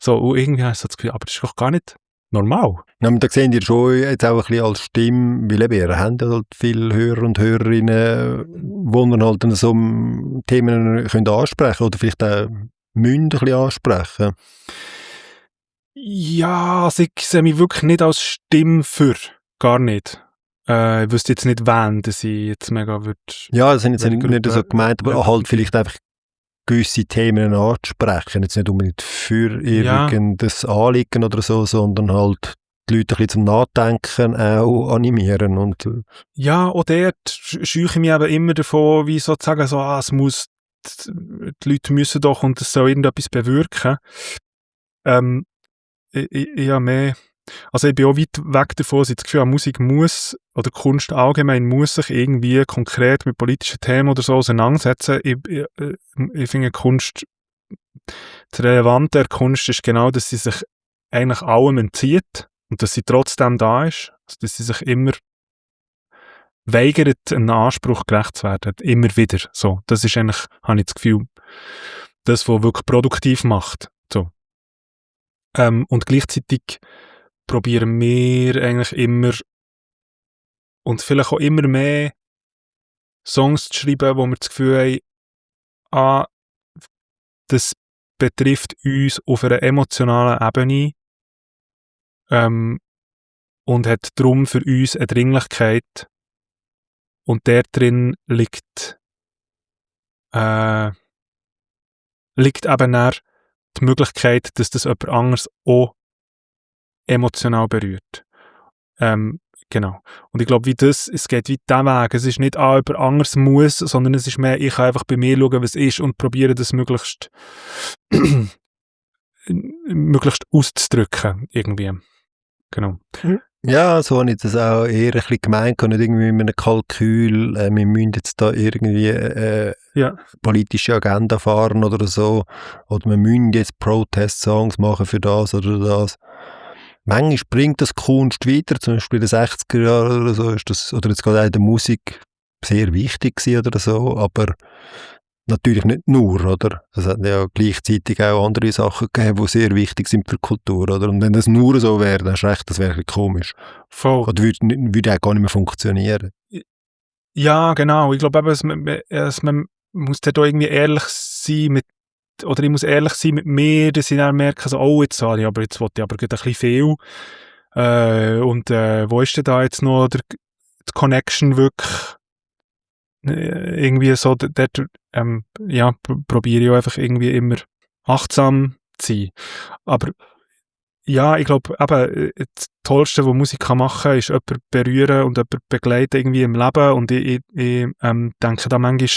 [SPEAKER 1] So, und irgendwie habe ich so das Gefühl, aber das ist doch gar nicht normal.
[SPEAKER 2] Ja, da sehen ihr schon jetzt auch ein bisschen als Stimme, weil eben, ihr habt halt viele Hörer und Hörerinnen, die dann halt dann so Themen können ansprechen oder vielleicht auch müssen ein bisschen ansprechen.
[SPEAKER 1] Ja, also ich sehe mich wirklich nicht als Stimme für. Gar nicht. Ich wüsste jetzt nicht, wen, dass ich jetzt mega würde.
[SPEAKER 2] Ja, das sind jetzt nicht
[SPEAKER 1] Gruppe-
[SPEAKER 2] so gemeint, aber halt vielleicht einfach gewisse Themen anzusprechen. Jetzt nicht unbedingt für irgendein Anliegen oder so, sondern halt die Leute ein bisschen zum Nachdenken auch animieren. Und,
[SPEAKER 1] ja, auch dort scheue ich mich eben immer davon, wie sozusagen so, es muss, die Leute müssen doch und es soll irgendetwas bewirken. Ich habe mehr, also ich bin auch weit weg davon, dass ich das Gefühl habe, Musik muss, oder Kunst allgemein muss sich irgendwie konkret mit politischen Themen oder so auseinandersetzen. Ich finde Kunst, das Relevante der Kunst ist genau, dass sie sich eigentlich allem entzieht und dass sie trotzdem da ist, also dass sie sich immer weigert, einem Anspruch gerecht zu werden. Immer wieder. So. Das ist eigentlich, habe ich das Gefühl, das, was wirklich produktiv macht. So. Und gleichzeitig probieren wir eigentlich immer und vielleicht auch immer mehr Songs zu schreiben, wo wir das Gefühl haben, das betrifft uns auf einer emotionalen Ebene und hat darum für uns eine Dringlichkeit. Und der drin liegt eben dann die Möglichkeit, dass das jemand anderes auch emotional berührt. Genau. Und ich glaube, es geht wie diesen Weg. Es ist nicht, jemand anderes muss, sondern es ist mehr, ich kann einfach bei mir schauen, was ist und probieren, das möglichst auszudrücken, irgendwie. Genau.
[SPEAKER 2] ja, so habe ich das auch eher ein bisschen gemeint, nicht irgendwie mit einem Kalkül, wir müssen jetzt da irgendwie politische Agenda fahren oder so, oder wir müssen jetzt Protest-Songs machen für das oder das. Manchmal bringt das Kunst weiter, zum Beispiel in den 60er Jahren oder so, ist das, oder jetzt gerade auch in der Musik sehr wichtig gewesen oder so, aber natürlich nicht nur, oder? Es hat ja gleichzeitig auch andere Sachen gegeben, die sehr wichtig sind für die Kultur, oder? Und wenn das nur so wäre, dann ist recht, das wäre ein bisschen komisch.
[SPEAKER 1] Voll.
[SPEAKER 2] Oder würde auch gar nicht mehr funktionieren.
[SPEAKER 1] Ja, genau. Ich glaube eben, man muss da irgendwie ehrlich sein oder ich muss ehrlich sein mit mir, dass ich dann merke, so, oh, jetzt wollte ich aber ein bisschen viel. Wo ist denn da jetzt noch die Connection wirklich? Irgendwie so, dort, probiere ich auch einfach irgendwie immer achtsam zu sein. Aber ja, ich glaube, eben, das Tollste, was Musik machen kann, ist jemanden berühren und jemanden begleiten irgendwie im Leben. Und ich denke da manchmal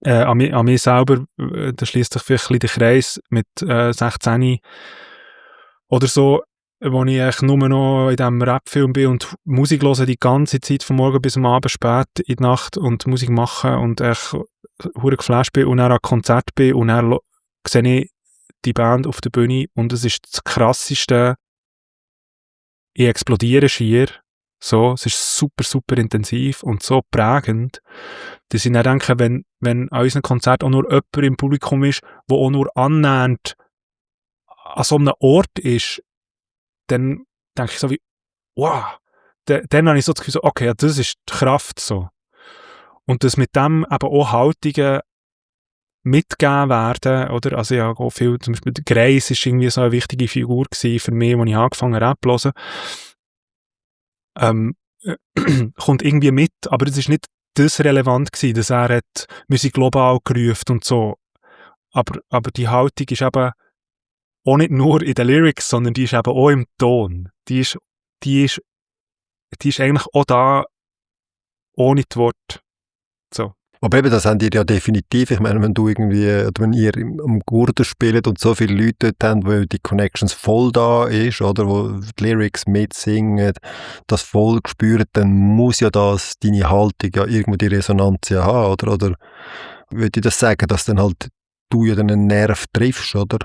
[SPEAKER 1] an mich selber, da schließt sich vielleicht ein bisschen der Kreis mit 16 oder so, wo ich eigentlich nur noch in diesem Rap-Film bin und Musik höre die ganze Zeit, von morgen bis am Abend spät in die Nacht und Musik machen und echt verdammt geflasht bin und dann an Konzert bin und dann sehe ich die Band auf der Bühne und es ist das Krasseste. Ich explodiere schier. So, es ist super, super intensiv und so prägend, dass ich dann denke, wenn an unserem Konzert auch nur jemand im Publikum ist, der auch nur annähernd an so einem Ort ist, dann denke ich so wie, wow, dann habe ich so das Gefühl, so, okay, ja, das ist die Kraft so. Und dass mit dem eben auch Haltungen mitgegeben werden, oder? Also ja, auch viel, zum Beispiel der Greis ist irgendwie so eine wichtige Figur gewesen für mich, als ich angefangen habe, Rap zu hören. Kommt irgendwie mit, aber es ist nicht das relevant gewesen, dass er hat Musik global gerufen und so. Aber die Haltung ist eben auch nicht nur in den Lyrics, sondern die ist eben auch im Ton. Die ist eigentlich auch da, ohne die Worte. So.
[SPEAKER 2] Aber eben, das habt ihr ja definitiv. Ich meine, wenn ihr am Gurten spielt und so viele Leute dort haben, wo die Connections voll da ist, oder, wo die Lyrics mitsingen, das voll spüren, dann muss ja das, deine Haltung ja irgendwo die Resonanz ja haben, oder? Oder würde ich das sagen, dass dann halt du ja dann einen Nerv triffst, oder?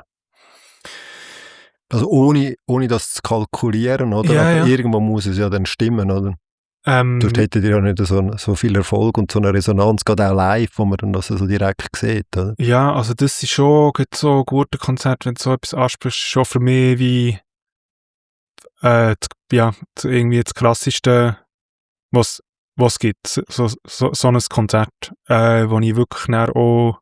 [SPEAKER 2] Also ohne das zu kalkulieren, oder?
[SPEAKER 1] Ja,
[SPEAKER 2] aber
[SPEAKER 1] ja.
[SPEAKER 2] irgendwo muss es ja dann stimmen, oder? Dort hättet ihr ja nicht so viel Erfolg und so eine Resonanz, gerade auch live, wo man dann das so direkt sieht, oder?
[SPEAKER 1] Ja, also das ist schon so ein guter Konzert, wenn du so etwas ansprichst, schon für mich wie irgendwie das Krasseste, was gibt. So ein Konzert, wo ich wirklich dann auch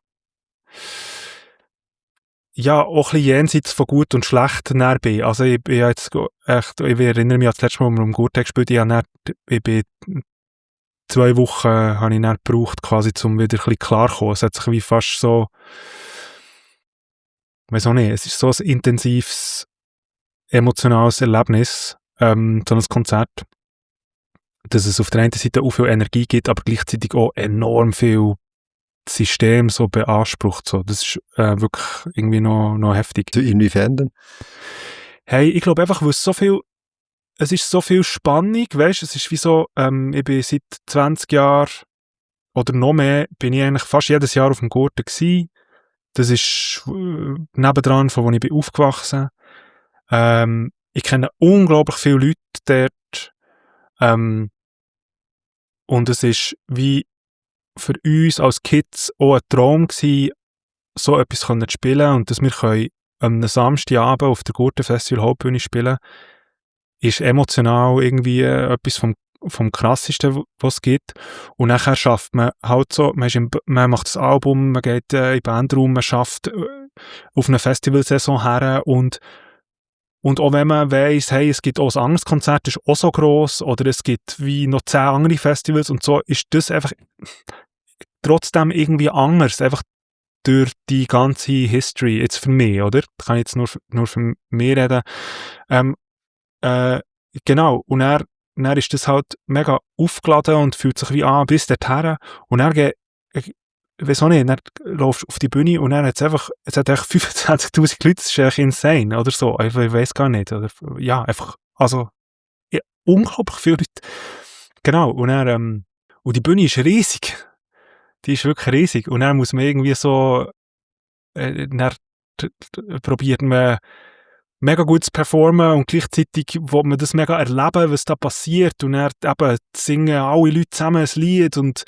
[SPEAKER 1] auch ein bisschen jenseits von gut und schlecht näher bin. Also ich erinnere mich an das letzte Mal, als wir am Gurtag gespielt haben, ich bin 2 Wochen habe ich dann gebraucht, quasi, um wieder ein bisschen klarzukommen. Es hat sich wie fast so, weiss auch nicht, es ist so ein intensives, emotionales Erlebnis, so ein Konzert, dass es auf der einen Seite auch viel Energie gibt, aber gleichzeitig auch enorm viel System so beansprucht. So. Das ist wirklich irgendwie noch heftig.
[SPEAKER 2] Inwiefern denn?
[SPEAKER 1] Hey, ich glaube einfach, weil es ist so viel Spannung, weißt, es ist wie so, ich bin seit 20 Jahren oder noch mehr, bin ich eigentlich fast jedes Jahr auf dem Gurten gewesen. Das ist nebendran, von wo ich bin aufgewachsen. Ich kenne unglaublich viele Leute dort. Und es ist wie für uns als Kids auch ein Traum gewesen, so etwas zu spielen und dass wir können am Samstagabend auf der Gurtenfestival Hauptbühne spielen, ist emotional irgendwie etwas vom Krassesten, was es gibt. Und nachher schafft man halt so, man macht das Album, man geht in den Bandraum, man schafft auf eine Festivalsaison her und auch wenn man weiss, hey, es gibt auch ein anderes Konzert, das ist auch so gross, oder es gibt wie noch 10 andere Festivals und so, ist das einfach trotzdem irgendwie anders, einfach durch die ganze History, jetzt für mich, oder? Da kann ich jetzt nur für mich reden. Genau, und dann ist das halt mega aufgeladen und fühlt sich wie an bis dorthin. Und dann ich weiss auch nicht, dann laufst du auf die Bühne und dann es hat echt 25'000 Leute, das ist echt insane, oder so. Ich weiss gar nicht. Oder, ja, einfach, also, ja, unglaublich viele Leute. Genau, und dann, und die Bühne ist riesig. Die ist wirklich riesig. Und dann muss man irgendwie so, dann probiert man mega gut zu performen und gleichzeitig will man das mega erleben, was da passiert. Und dann eben singen alle Leute zusammen ein Lied und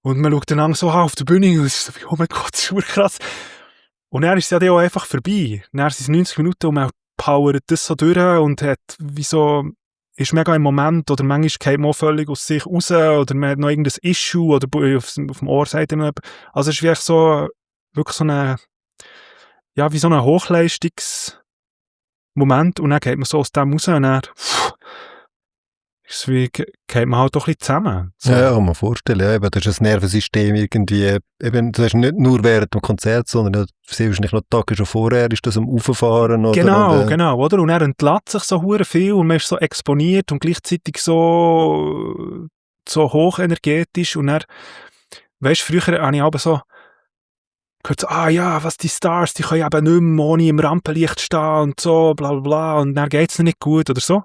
[SPEAKER 1] man schaut dann so auf die Bühne und ist so, oh mein Gott, das ist super krass. Und dann ist es ja dann auch einfach vorbei. Dann sind es 90 Minuten und man powert das so durch und hat wie so, ist mega im Moment oder manchmal geht man auch völlig aus sich raus oder man hat noch irgendein Issue oder auf dem Ohr sagt man. Also es ist wirklich so, wirklich so eine, ja, wie so ein Hochleistungsmoment und dann geht man so aus dem raus und dann ist wie, geht man halt doch ein bisschen zusammen. So.
[SPEAKER 2] Ja, kann man vorstellen. Ja, eben, das ist ein Nervensystem irgendwie, eben, das ist nicht nur während dem Konzert, sondern sehr wahrscheinlich noch Tage schon vorher ist das am Auffahren. Oder
[SPEAKER 1] Genau, oder? Und er entlädt sich so hure viel und man ist so exponiert und gleichzeitig so hochenergetisch und dann, weißt du, früher habe ich aber so gehört, was die Stars, die können eben nicht mehr ohne im Rampenlicht stehen und so, bla bla bla, und dann geht es nicht gut oder so.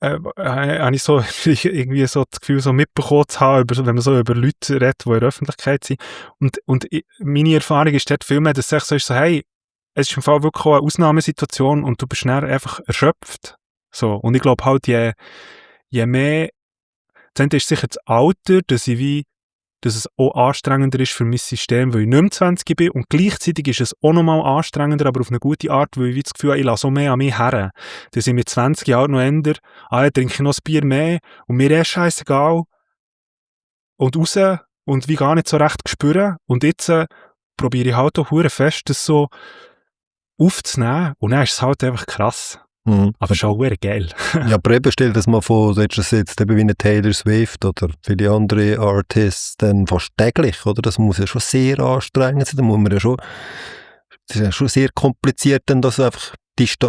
[SPEAKER 1] Habe ich so irgendwie so das Gefühl, so mitbekommen zu haben, wenn man so über Leute redet, die in der Öffentlichkeit sind. Und meine Erfahrung ist dort viel mehr, dass es so ist, so, hey, es ist im Fall wirklich auch eine Ausnahmesituation und du bist schnell einfach erschöpft. So. Und ich glaube halt, je mehr, das ist sicher das Alter, dass es auch anstrengender ist für mein System, weil ich nicht mehr 20 bin und gleichzeitig ist es auch nochmal anstrengender, aber auf eine gute Art, weil ich das Gefühl habe, ich lasse so mehr an mich her. Dass ich mit 20 Jahren noch ändere, trinke ich noch ein Bier mehr und mir ist scheißegal und raus und wie gar nicht so recht spüren und jetzt probiere ich halt auch verdammt fest, das so aufzunehmen und dann ist es halt einfach krass.
[SPEAKER 2] Mhm.
[SPEAKER 1] Aber schon verdammt geil.
[SPEAKER 2] Ja, aber eben stell dir das mal vor, du hättest das jetzt eben wie eine Taylor Swift oder viele andere Artists dann fast täglich, oder? Das muss ja schon sehr anstrengend sein, da muss man ja schon, das ist ja schon sehr kompliziert, dann das einfach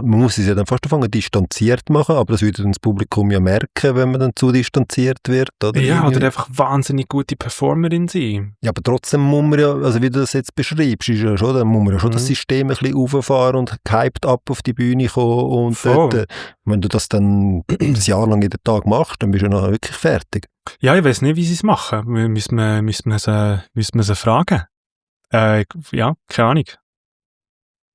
[SPEAKER 2] man muss es ja dann fast anfangen distanziert machen, aber das würde dann das Publikum ja merken, wenn man dann zu distanziert wird, oder?
[SPEAKER 1] Ja, oder einfach wahnsinnig gute Performerin sein.
[SPEAKER 2] Ja, aber trotzdem muss man ja, also wie du das jetzt beschreibst, ist ja schon, dann muss man ja schon das System ein bisschen auffahren und gehypt ab auf die Bühne kommen und dort, wenn du das dann ein Jahr lang jeden Tag machst, dann bist du nachher wirklich fertig.
[SPEAKER 1] Ja, ich weiss nicht, wie sie es machen. Müssen wir sie fragen. Ja, keine Ahnung.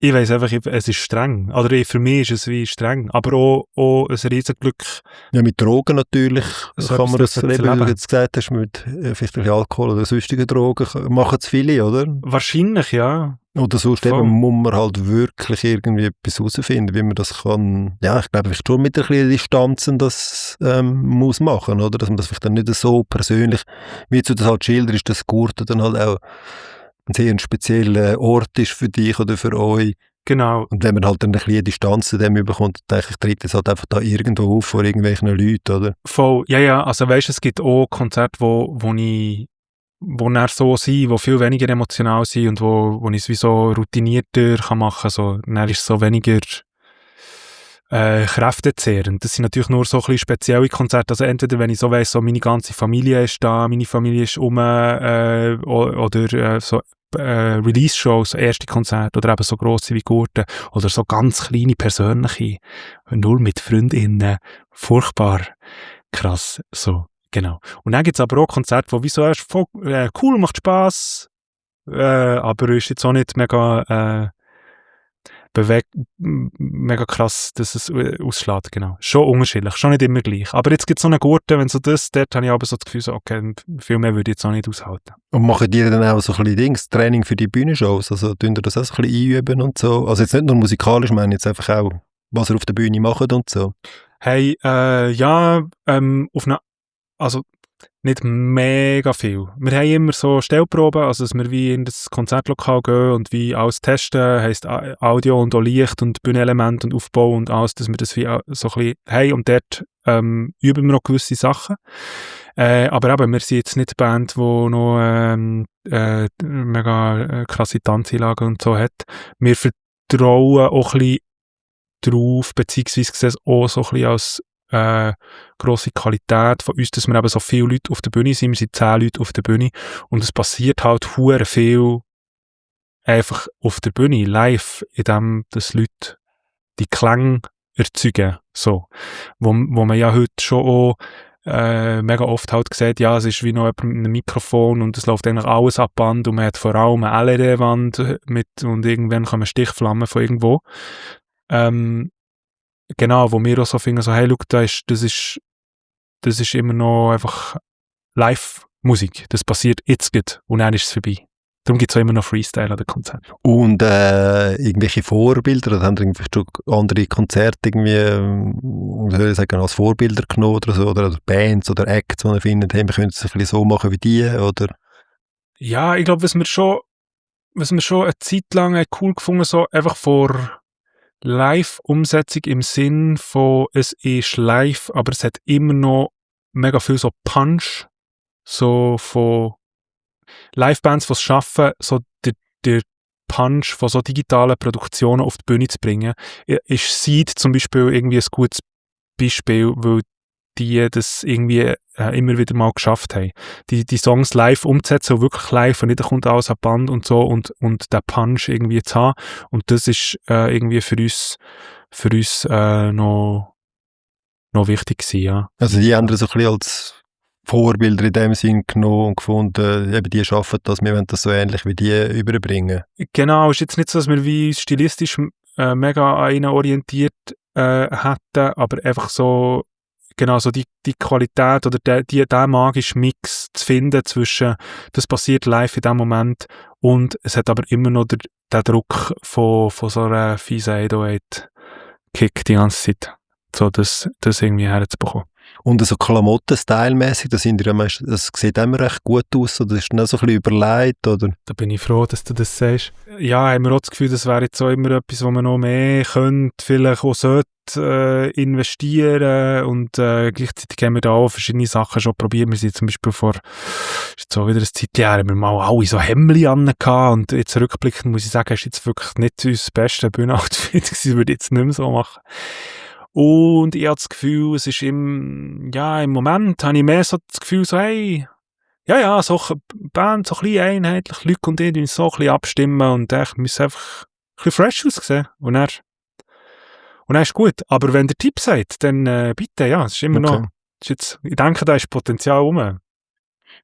[SPEAKER 1] Ich weiss einfach, es ist streng. Oder für mich ist es wie streng. Aber auch ein Riesenglück.
[SPEAKER 2] Ja, mit Drogen natürlich
[SPEAKER 1] So
[SPEAKER 2] kann man
[SPEAKER 1] etwas
[SPEAKER 2] das,
[SPEAKER 1] dürfen zu
[SPEAKER 2] eben, wie du
[SPEAKER 1] leben.
[SPEAKER 2] jetzt gesagt hast, mit vielleicht ein bisschen Alkohol oder sonstigen Drogen, machen es viele, oder?
[SPEAKER 1] Wahrscheinlich, ja.
[SPEAKER 2] Oder sonst
[SPEAKER 1] Voll.
[SPEAKER 2] eben muss man halt wirklich irgendwie etwas herausfinden, wie man das kann. Ja, ich glaube, schon mit ein bisschen Distanzen das muss machen, oder? Dass man das vielleicht dann nicht so persönlich, wie du das halt schilderst, dass Gurten dann halt auch ein sehr spezieller Ort ist für dich oder für euch.
[SPEAKER 1] Genau.
[SPEAKER 2] Und wenn man halt dann ein bisschen Distanz zu dem bekommt, dann denke ich, tritt es halt einfach da irgendwo auf vor irgendwelchen Leuten, oder?
[SPEAKER 1] Voll. Ja, also weißt du, es gibt auch Konzerte, wo dann so sind, wo viel weniger emotional sind und wo ich es wie so routinierter kann machen kann. Dann ist es so weniger kräftezehrend. Das sind natürlich nur so ein bisschen spezielle Konzerte. Also entweder, wenn ich so weiss, so meine ganze Familie ist da, meine Familie ist oder so Release-Shows, erste Konzerte oder eben so grosse wie Gurten oder so ganz kleine persönliche, nur mit Freundinnen, furchtbar krass, so, genau. Und dann gibt's aber auch Konzerte, wo wie so erst voll, cool, macht Spass, aber ist jetzt auch nicht mega mega krass, dass es ausschlägt, genau. Schon unterschiedlich, schon nicht immer gleich. Aber jetzt gibt es so einen Gurten, wenn so das, dort habe ich aber so das Gefühl, so, okay, viel mehr würde ich jetzt auch nicht aushalten.
[SPEAKER 2] Und machen die dann auch so ein bisschen Training für die Bühnenshows? Also tun ihr das auch so ein bisschen einüben und so? Also jetzt nicht nur musikalisch, ich meine jetzt einfach auch, was ihr auf der Bühne macht und so.
[SPEAKER 1] Hey, ja, auf eine, also nicht mega viel. Wir haben immer so Stellproben, also dass wir wie in das Konzertlokal gehen und wie alles testen, heisst Audio und auch Licht und Bühnenelement und Aufbau und alles, dass wir das wie so ein bisschen haben und dort üben wir noch gewisse Sachen. Aber eben, wir sind jetzt nicht eine Band, die noch mega krasse Tanzeinlagen und so hat. Wir vertrauen auch ein bisschen drauf, beziehungsweise sehen es auch so ein bisschen als grosse Qualität von uns, dass wir eben so viele Leute auf der Bühne sind. Wir sind 10 Leute auf der Bühne und es passiert halt hure viel einfach auf der Bühne, live, indem dass Leute die Klänge erzeugen, so. Wo man ja heute schon auch mega oft halt sieht, ja, es ist wie noch jemand mit einem Mikrofon und es läuft eigentlich alles ab Band und man hat vor allem eine LED-Wand mit und irgendwann kommen Stichflammen von irgendwo. Genau, wo wir auch so finden, so, hey, schau, das ist immer noch einfach Live-Musik. Das passiert jetzt gut und dann ist es vorbei. Darum gibt es auch immer noch Freestyle an den Konzerten.
[SPEAKER 2] Und irgendwelche Vorbilder, oder haben ihr irgendwie schon andere Konzerte irgendwie, wie soll ich sagen, als Vorbilder genommen oder so, oder Bands oder Acts, die ihr findet, hey, wir können es ein bisschen so machen wie die, oder?
[SPEAKER 1] Ja, ich glaube, was wir schon eine Zeit lang cool gefunden, so einfach vor Live-Umsetzung im Sinn von, es ist live, aber es hat immer noch mega viel so Punch, so von Live-Bands, die es schaffen, so der Punch von so digitalen Produktionen auf die Bühne zu bringen. Ist Seed zum Beispiel irgendwie ein gutes Beispiel, weil die das irgendwie immer wieder mal geschafft haben. Die Songs live umzusetzen, so wirklich live und nicht kommt alles an Band und so und den Punch irgendwie zu haben. Und das ist irgendwie für uns noch wichtig gewesen, ja.
[SPEAKER 2] Also die haben das so ein bisschen als Vorbilder in dem Sinn genommen und gefunden, eben die schaffen das, wir wollen das so ähnlich wie die überbringen.
[SPEAKER 1] Genau, ist jetzt nicht so, dass wir wie stilistisch mega an ihnen orientiert hätten, aber einfach so, genau, so die Qualität oder der magische Mix zu finden zwischen, das passiert live in dem Moment und es hat aber immer noch der Druck von so einer fiesen 808-Kick die ganze Zeit. So, das irgendwie herzubekommen.
[SPEAKER 2] Und so Klamotten stylmäßig, das sieht immer recht gut aus, oder ist das auch so ein bisschen überlegt, oder?
[SPEAKER 1] Da bin ich froh, dass du das sagst. Ja, haben wir auch das Gefühl, das wäre jetzt auch immer etwas, wo man noch mehr könnte, vielleicht auch sollte investieren und gleichzeitig haben wir da auch verschiedene Sachen schon probiert. Wir sind zum Beispiel ist jetzt auch wieder ein Zeitjahr, haben wir mal alle so Hemdli an und jetzt rückblickend muss ich sagen, ist jetzt wirklich nicht unser bestes Bühnenoutfit gewesen, würde ich jetzt nicht mehr so machen. Und ich habe das Gefühl, es ist im Moment habe ich mehr so das Gefühl, so, hey, ja, so eine Band, so ein bisschen einheitlich, Leute und ich, die uns so ein bisschen abstimmen und ich muss einfach ein bisschen fresh aussehen. Und dann ist gut. Aber wenn der Tipp sagt, dann bitte, ja, es ist immer noch, ich denke, da ist Potenzial rum.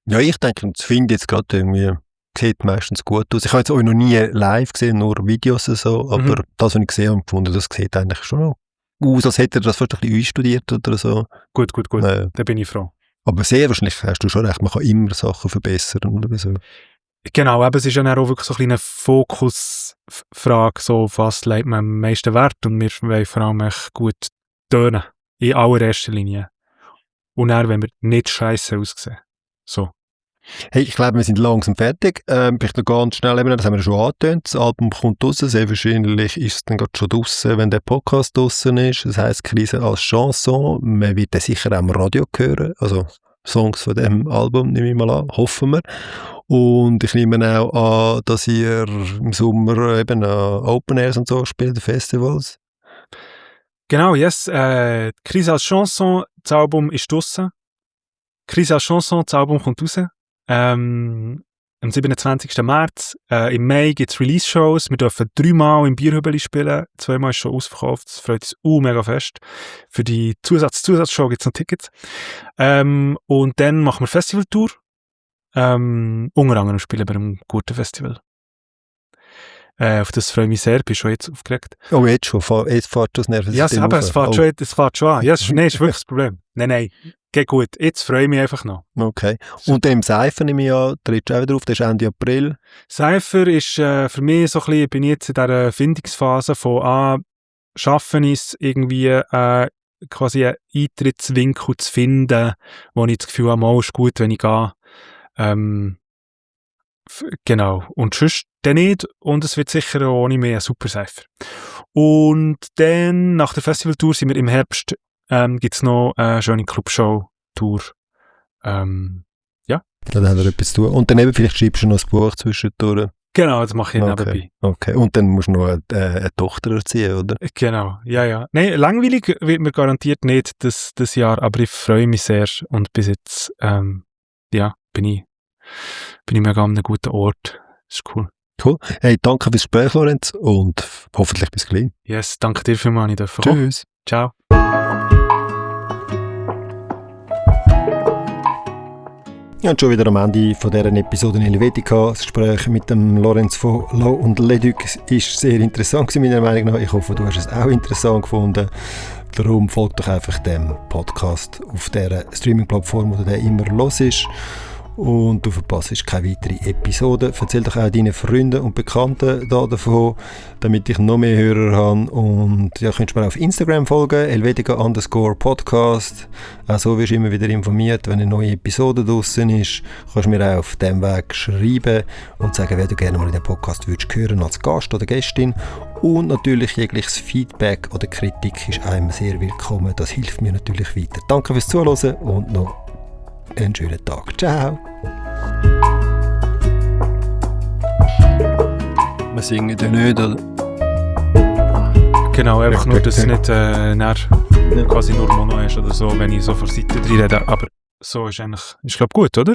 [SPEAKER 2] Ja, ich denke, das finde ich jetzt gerade irgendwie sieht meistens gut aus. Ich habe jetzt euch noch nie live gesehen, nur Videos und so, aber das, was ich gesehen habe, gefunden, das sieht eigentlich schon noch aus, als hätte er das fast ein bisschen einstudiert oder so.
[SPEAKER 1] Gut. Da bin ich froh.
[SPEAKER 2] Aber sehr wahrscheinlich hast du schon recht, man kann immer Sachen verbessern oder so.
[SPEAKER 1] Genau, eben, es ist ja dann auch wirklich so ein eine Fokusfrage, so, auf was legt man am meisten Wert, und wir wollen vor allem echt gut tönen, in allererster Linie. Und dann, wenn wir nicht scheiße aussehen. So.
[SPEAKER 2] Hey, ich glaube, wir sind langsam fertig. Vielleicht noch ganz schnell, eben, das haben wir schon angetönt, das Album kommt raus, sehr wahrscheinlich ist es dann gerade schon draussen, wenn der Podcast draussen ist, das heisst «Krise als Chanson», man wird dann sicher auch im Radio hören, also Songs von dem Album, nehme ich mal an, hoffen wir. Und ich nehme auch an, dass ihr im Sommer eben Open Airs und so spielt, Festivals.
[SPEAKER 1] Genau, yes. «Krise als Chanson», das Album ist draussen. «Krise als Chanson», das Album kommt raus. Am 27. März. Im Mai gibt es Release-Shows. Wir dürfen 3-mal im Bierhübeli spielen. 2-mal ist schon ausverkauft. Das freut uns mega fest. Für die Zusatzshow gibt es noch Tickets. Und dann machen wir Festivaltour. Unter anderem spielen wir einem guten Festival. Auf das freue ich mich sehr. Bin schon jetzt aufgeregt.
[SPEAKER 2] Oh, jetzt schon? Jetzt fährt das Nervensystem
[SPEAKER 1] Ja, aber es fährt schon an. Ja, ist wirklich das Problem. Nein. Geht gut. Jetzt freue ich mich einfach noch.
[SPEAKER 2] Okay. Und dann im Cypher nehme ich an, trittst du auch wieder auf, das ist Ende April.
[SPEAKER 1] Cypher ist für mich so ein bisschen, bin ich jetzt in dieser Findungsphase von schaffen es irgendwie quasi einen Eintrittswinkel zu finden, wo ich das Gefühl habe, mal ist gut, wenn ich gehe. Genau. Und sonst dann nicht. Und es wird sicher auch ohne mehr ein super Cypher. Und dann, nach der Festivaltour, sind wir im Herbst, gibt es noch eine schöne Clubshow-Tour. Ja.
[SPEAKER 2] Dann haben wir etwas zu tun. Und dann eben vielleicht schreibst du noch ein Buch zwischendurch.
[SPEAKER 1] Genau, das mache ich nebenbei.
[SPEAKER 2] Okay. Und dann musst du noch eine Tochter erziehen, oder?
[SPEAKER 1] Genau, ja. Nein, langweilig wird mir garantiert nicht das Jahr, aber ich freue mich sehr. Und bis jetzt, bin ich mega an einem guten Ort. Das ist cool.
[SPEAKER 2] Cool. Hey, danke fürs Gespräch, Lorenz, und hoffentlich bis gleich.
[SPEAKER 1] Yes, danke dir vielmals, ich darf
[SPEAKER 2] kommen. Tschüss.
[SPEAKER 1] Ciao.
[SPEAKER 2] Ja, und schon wieder am Ende von dieser Episode in Helvetica. Das Gespräch mit dem Lorenz von Lo und Leduc ist sehr interessant gewesen, meiner Meinung nach. Ich hoffe, du hast es auch interessant gefunden. Darum folgt doch einfach dem Podcast auf der Streaming-Plattform, wo du den immer hörst. Und du verpasst keine weitere Episode. Erzähl doch auch deinen Freunden und Bekannten davon, damit ich noch mehr Hörer habe. Und ja, könntest du mir auf Instagram folgen, helvetica_podcast. Auch so wirst du immer wieder informiert, wenn eine neue Episode draussen ist. Kannst du mir auch auf diesem Weg schreiben und sagen, wer du gerne mal in den Podcast würdest hören als Gast oder Gästin. Und natürlich jegliches Feedback oder Kritik ist einem sehr willkommen. Das hilft mir natürlich weiter. Danke fürs Zuhören und noch einen schönen Tag. Ciao. Wir singen ja nicht, oder?
[SPEAKER 1] Genau, einfach nur, dass es nicht quasi nur Mono ist oder so, wenn ich so vor Seite drin rede. Aber so ist eigentlich, ich glaube, gut, oder?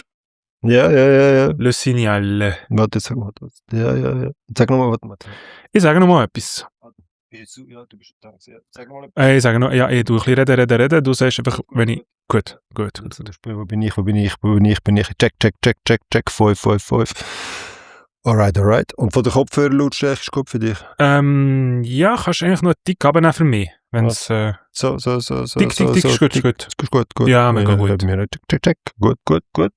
[SPEAKER 2] Ja.
[SPEAKER 1] Le Signal.
[SPEAKER 2] Warte, sag mal was. Ja. Sag nochmal, was.
[SPEAKER 1] Ich sage nochmal etwas.
[SPEAKER 2] Ja, du bist da. Sag mal etwas.
[SPEAKER 1] Ich sage noch, ich tue ein bisschen reden. Du sagst einfach, wenn ich... Gut.
[SPEAKER 2] Wo bin ich? Check. 5. Alright. Und von der Kopfhörerlautstärke ist gut für dich?
[SPEAKER 1] Ja, kannst du eigentlich noch einen Tick abnehmen für mich. Wenn's,
[SPEAKER 2] so.
[SPEAKER 1] Tick, ist gut.
[SPEAKER 2] Ist gut.
[SPEAKER 1] Ja, mega gut.
[SPEAKER 2] Check. Gut.